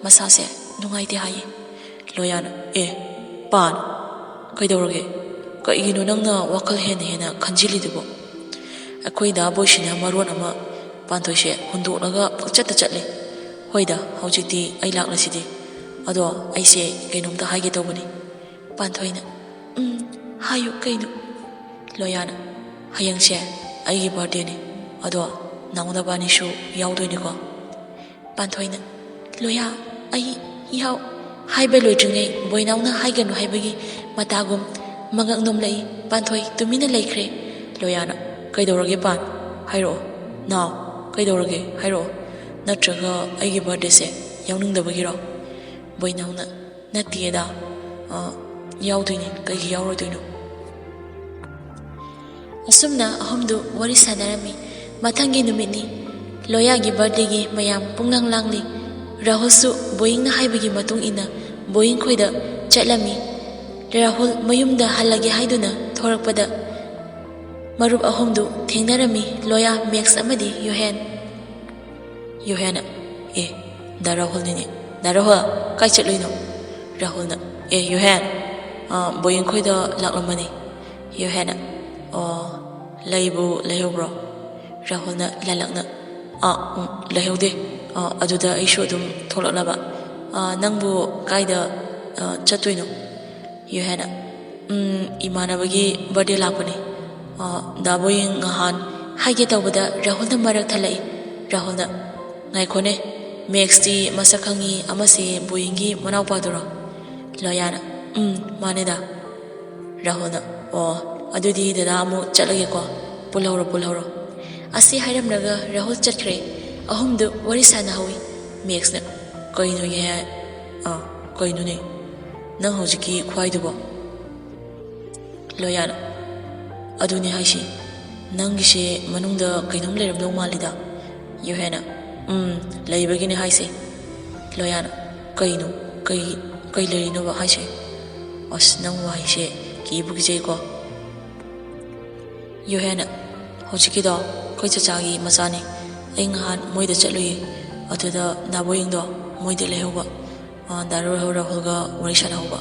ꯃꯁꯥꯁꯦ ꯅꯨꯡꯉꯥꯏꯇꯦ ꯍꯥꯏꯌꯦ꯫" ꯂꯣꯌꯥꯅ, "ꯑꯦ, ꯄꯥꯟ, ꯀꯩꯗꯧꯔꯒꯦ? ꯀꯩꯒꯤꯅꯣ ꯅꯪꯅ ꯋꯥꯈꯜ ꯍꯦꯟꯅ ꯍꯦꯟꯅ ꯈꯟꯖꯤꯜꯂꯤꯗꯨꯕꯣ? ꯑꯩꯈꯣꯏ ꯗꯥ ꯕꯣꯏꯁꯤꯅ ꯃꯔꯣꯟ ꯑꯃ ꯄꯥꯟꯊꯣꯏꯁꯦ ꯍꯨꯟꯗꯣꯛꯂꯒ ꯄꯪꯆꯠꯇ ꯆꯠꯂꯦ꯫ ꯍꯣꯏꯗ, ꯍꯧꯖꯤꯛꯇꯤ ꯑꯩ ꯂꯥꯛꯂꯁꯤꯗꯤ꯫ ꯑꯗꯣ ꯑꯩꯁꯦ ꯀꯩꯅꯣꯝꯇ ꯍꯥꯏꯒꯦ ꯇꯧꯕꯅꯤ꯫" ꯄꯥꯟꯊꯣꯏꯅ, "ꯎꯝ, ꯍꯥꯏꯌꯨ, ꯀꯩꯅꯣ?" ꯂꯣꯌꯥꯅ, "ꯍꯌꯦꯡꯁꯦ ꯑꯩꯒꯤ ꯕꯥꯔꯗꯦꯅꯤ, ꯑꯗꯣ ꯅꯥꯎ ꯅꯕꯥꯅꯤꯁꯨ ꯌꯥꯎꯗꯣꯏꯅꯤꯀꯣ?" ꯄꯥꯟꯊꯣꯏꯅ, "ꯂꯣꯌꯥ, ꯑꯩ ꯌꯥꯎ..." ꯍꯥꯏꯕ ꯂꯣꯏꯗ꯭ꯔꯤꯉꯩ ꯕꯣꯏꯅꯥꯎꯅ ꯍꯥꯏꯒꯅꯨ ꯍꯥꯏꯕꯒꯤ ꯃꯇꯥꯒꯨꯝ ꯃꯉꯛ ꯅꯣꯝꯂꯛꯏ꯫ ꯄꯥꯟꯊꯣꯏ ꯇꯨꯃꯤꯟꯅ ꯂꯩꯈ꯭ꯔꯦ꯫ ꯂꯣꯌꯥꯅ, "ꯀꯩꯗꯧꯔꯒꯦ, ꯄꯥꯟ? ꯍꯥꯏꯔꯛꯑꯣ꯫ ꯅꯥꯎ, ꯀꯩꯗꯧꯔꯒꯦ? ꯍꯥꯏꯔꯛꯑꯣ꯫ ꯅꯠꯇ꯭ꯔꯒ ꯑꯩꯒꯤ ꯕꯥꯔꯗꯦꯁꯦ ꯌꯥꯎꯅꯤꯡꯗꯕꯒꯤꯔꯣ?" ꯕꯣꯏꯅꯥꯎꯅ, "ꯅꯠꯇꯤꯌꯦꯗ, ꯑ, ꯌꯥꯎꯗꯣꯏꯅꯤ, ꯀꯩꯒꯤ ꯌꯥꯎꯔꯣꯏꯗꯣꯏꯅꯣ?" ꯑꯁꯨꯝꯅ ꯑꯍꯨꯝꯗꯨ ꯋꯥꯔꯤ ꯁꯥꯟꯅꯔꯝꯃꯤ꯫ ꯃꯊꯪꯒꯤ ꯅꯨꯃꯤꯠꯅꯤ꯫ ꯂꯣꯌꯥꯒꯤ ꯕꯥꯔꯗꯦꯒꯤ ꯃꯌꯥꯝ ꯄꯨꯡꯂꯥꯡ ꯂꯥꯡꯂꯤ꯫ ꯔꯥꯍꯨꯜꯁꯨ ꯕꯣꯌꯤꯡꯅ ꯍꯥꯏꯕꯒꯤ ꯃꯇꯨꯡ ꯏꯟꯅ ꯕꯣꯌꯤꯡ ꯈꯣꯏꯗ ꯆꯠꯂꯝꯃꯤ꯫ ꯔꯥꯍꯨꯜ ꯃꯌꯨꯝꯗ ꯍꯜꯂꯒꯦ ꯍꯥꯏꯗꯨꯅ ꯊꯣꯔꯛꯄꯗ ꯃꯔꯨꯞ ꯑꯍꯨꯝꯗꯨ ꯊꯦꯡꯅꯔꯝꯃꯤ, ꯂꯣꯌꯥ, ꯃꯦꯛꯁ ꯑꯃꯗꯤ ꯌꯨꯍꯦꯟ꯫ ꯌꯨꯍꯦꯟꯅ, "ꯑꯦ, ꯗꯥ ꯔꯥꯍꯨꯜꯅꯤꯅꯦ꯫ ꯗꯥ ꯔꯥꯍꯨꯜ, ꯀꯥꯏ ꯆꯠꯂꯨꯏꯅꯣ?" ꯔꯥꯍꯨꯜꯅ, "ꯑꯦ, ꯌꯨꯍꯦꯟ, ꯑ, ꯕꯣꯌꯤꯡ ꯈꯣꯏꯗ ꯂꯥꯛꯂꯝꯕꯅꯤ꯫" ꯌꯨꯍꯦꯟꯅ, "ꯑꯣ, ꯂꯩꯕꯨ ꯂꯩꯍꯧꯕ꯭ꯔꯣ?" ꯔꯥꯍꯨꯜꯅ ꯂꯥꯜꯂꯛꯅ, "ꯑꯥ, ꯎꯝ, ꯂꯩꯍꯧꯗꯦ꯫ ꯑꯥ, ꯑꯗꯨꯗ ꯑꯩꯁꯨ ꯑꯗꯨꯝ ꯊꯣꯛꯂꯛꯂꯕ꯫ ꯑꯥ, ꯅꯪꯕꯨ ꯀꯥꯏꯗ, ꯑꯥ, ꯆꯠꯇꯣꯏꯅꯣ?" ꯌꯨꯍꯦꯟꯅ, "ꯎꯝ, ꯏꯃꯥꯟꯅꯕꯒꯤ ꯕꯥꯔꯗꯦ ꯂꯥꯛꯄꯅꯤ꯫ ꯑꯥ, ꯗꯥ ꯕꯣꯌꯤꯡ ꯉꯍꯥꯟ ꯍꯥꯏꯒꯦ ꯇꯧꯕꯗ ꯔꯥꯍꯨꯜꯅ ꯃꯔꯛ ꯊꯠꯂꯛꯏ꯫" ꯔꯥꯍꯨꯜꯅ, "ꯉꯥꯏꯈꯣꯅꯦ, ꯃꯦꯛꯁꯇꯤ ꯃꯁꯛ ꯈꯪꯉꯤ, ꯑꯃꯁꯦ ꯕꯣꯌꯤꯡꯒꯤ ꯃꯅꯥꯎꯄꯥꯗꯨꯔꯣ?" ꯂꯣꯌꯥꯅ, "ꯎꯝ, ꯃꯥꯅꯦꯗ꯫" ꯔꯥꯍꯨꯜꯅ, "ꯑꯣ, ꯑꯗꯨꯗꯤ ꯗꯗꯥ ꯑꯃꯨꯛ ꯆꯠꯂꯒꯦꯀꯣ꯫ ꯄꯨꯜꯍꯧꯔꯣ, ꯄꯨꯜꯍꯧꯔꯣ꯫" ꯑꯁꯤ ꯍꯥꯏꯔꯝꯂꯒ ꯔꯥꯍꯨꯜ ꯆꯠꯈ꯭ꯔꯦ꯫ ꯑꯍꯨꯝꯗꯨ ꯋꯥꯔꯤ ꯁꯥꯟꯅꯍꯧꯏ꯫ ꯃꯦꯛꯁꯅ, "ꯀꯩꯅꯣ ꯌꯦ? ꯑꯥ, ꯀꯩꯅꯣꯅꯦ ꯅꯪ ꯍꯧꯖꯤꯛꯀꯤ ꯈ꯭ꯋꯥꯏꯗꯨꯕꯣ?" ꯂꯣꯌꯥꯅ, "ꯑꯗꯨꯅꯦ ꯍꯥꯏꯁꯤ, ꯅꯪꯒꯤꯁꯦ ꯃꯅꯨꯡꯗ ꯀꯩꯅꯣꯝ ꯂꯩꯔꯝꯗꯧ ꯃꯥꯜꯂꯤꯗ꯫" ꯌꯨꯍꯦꯟꯅ, "ꯎꯝ, ꯂꯩꯕꯒꯤꯅꯦ ꯍꯥꯏꯁꯦ꯫" ꯂꯣꯌꯥꯅ, "ꯀꯩꯅꯣ? ꯀꯩ, ꯀꯩ ꯂꯩꯔꯤꯅꯣꯕ ꯍꯥꯏꯁꯦ? ꯑꯁ, ꯅꯪ ꯋꯥꯍꯩꯁꯦ ꯀꯤꯕꯨ ꯀꯤꯖꯩꯀꯣ꯫" ꯌꯨꯍꯦꯟꯅ, "ꯍꯧꯖꯤꯛꯀꯤꯗꯣ ꯑꯩꯈꯣꯏ ꯆꯆꯥꯒꯤ ꯃꯆꯥꯅꯤ꯫ ꯑꯩ ꯉꯍꯥꯟ ꯃꯣꯏꯗ ꯆꯠꯂꯨꯏ꯫ ꯑꯗꯨꯗ ꯗꯥ ꯕꯣꯌꯤꯡꯗꯣ ꯃꯣꯏꯗ ꯂꯩꯍꯧꯕ꯫ ꯑ, ꯗꯥ ꯔꯥꯍꯨꯜ, ꯔꯥꯍꯨꯜꯒ ꯋꯥꯔꯤ ꯁꯥꯟꯅꯍꯧꯕ꯫"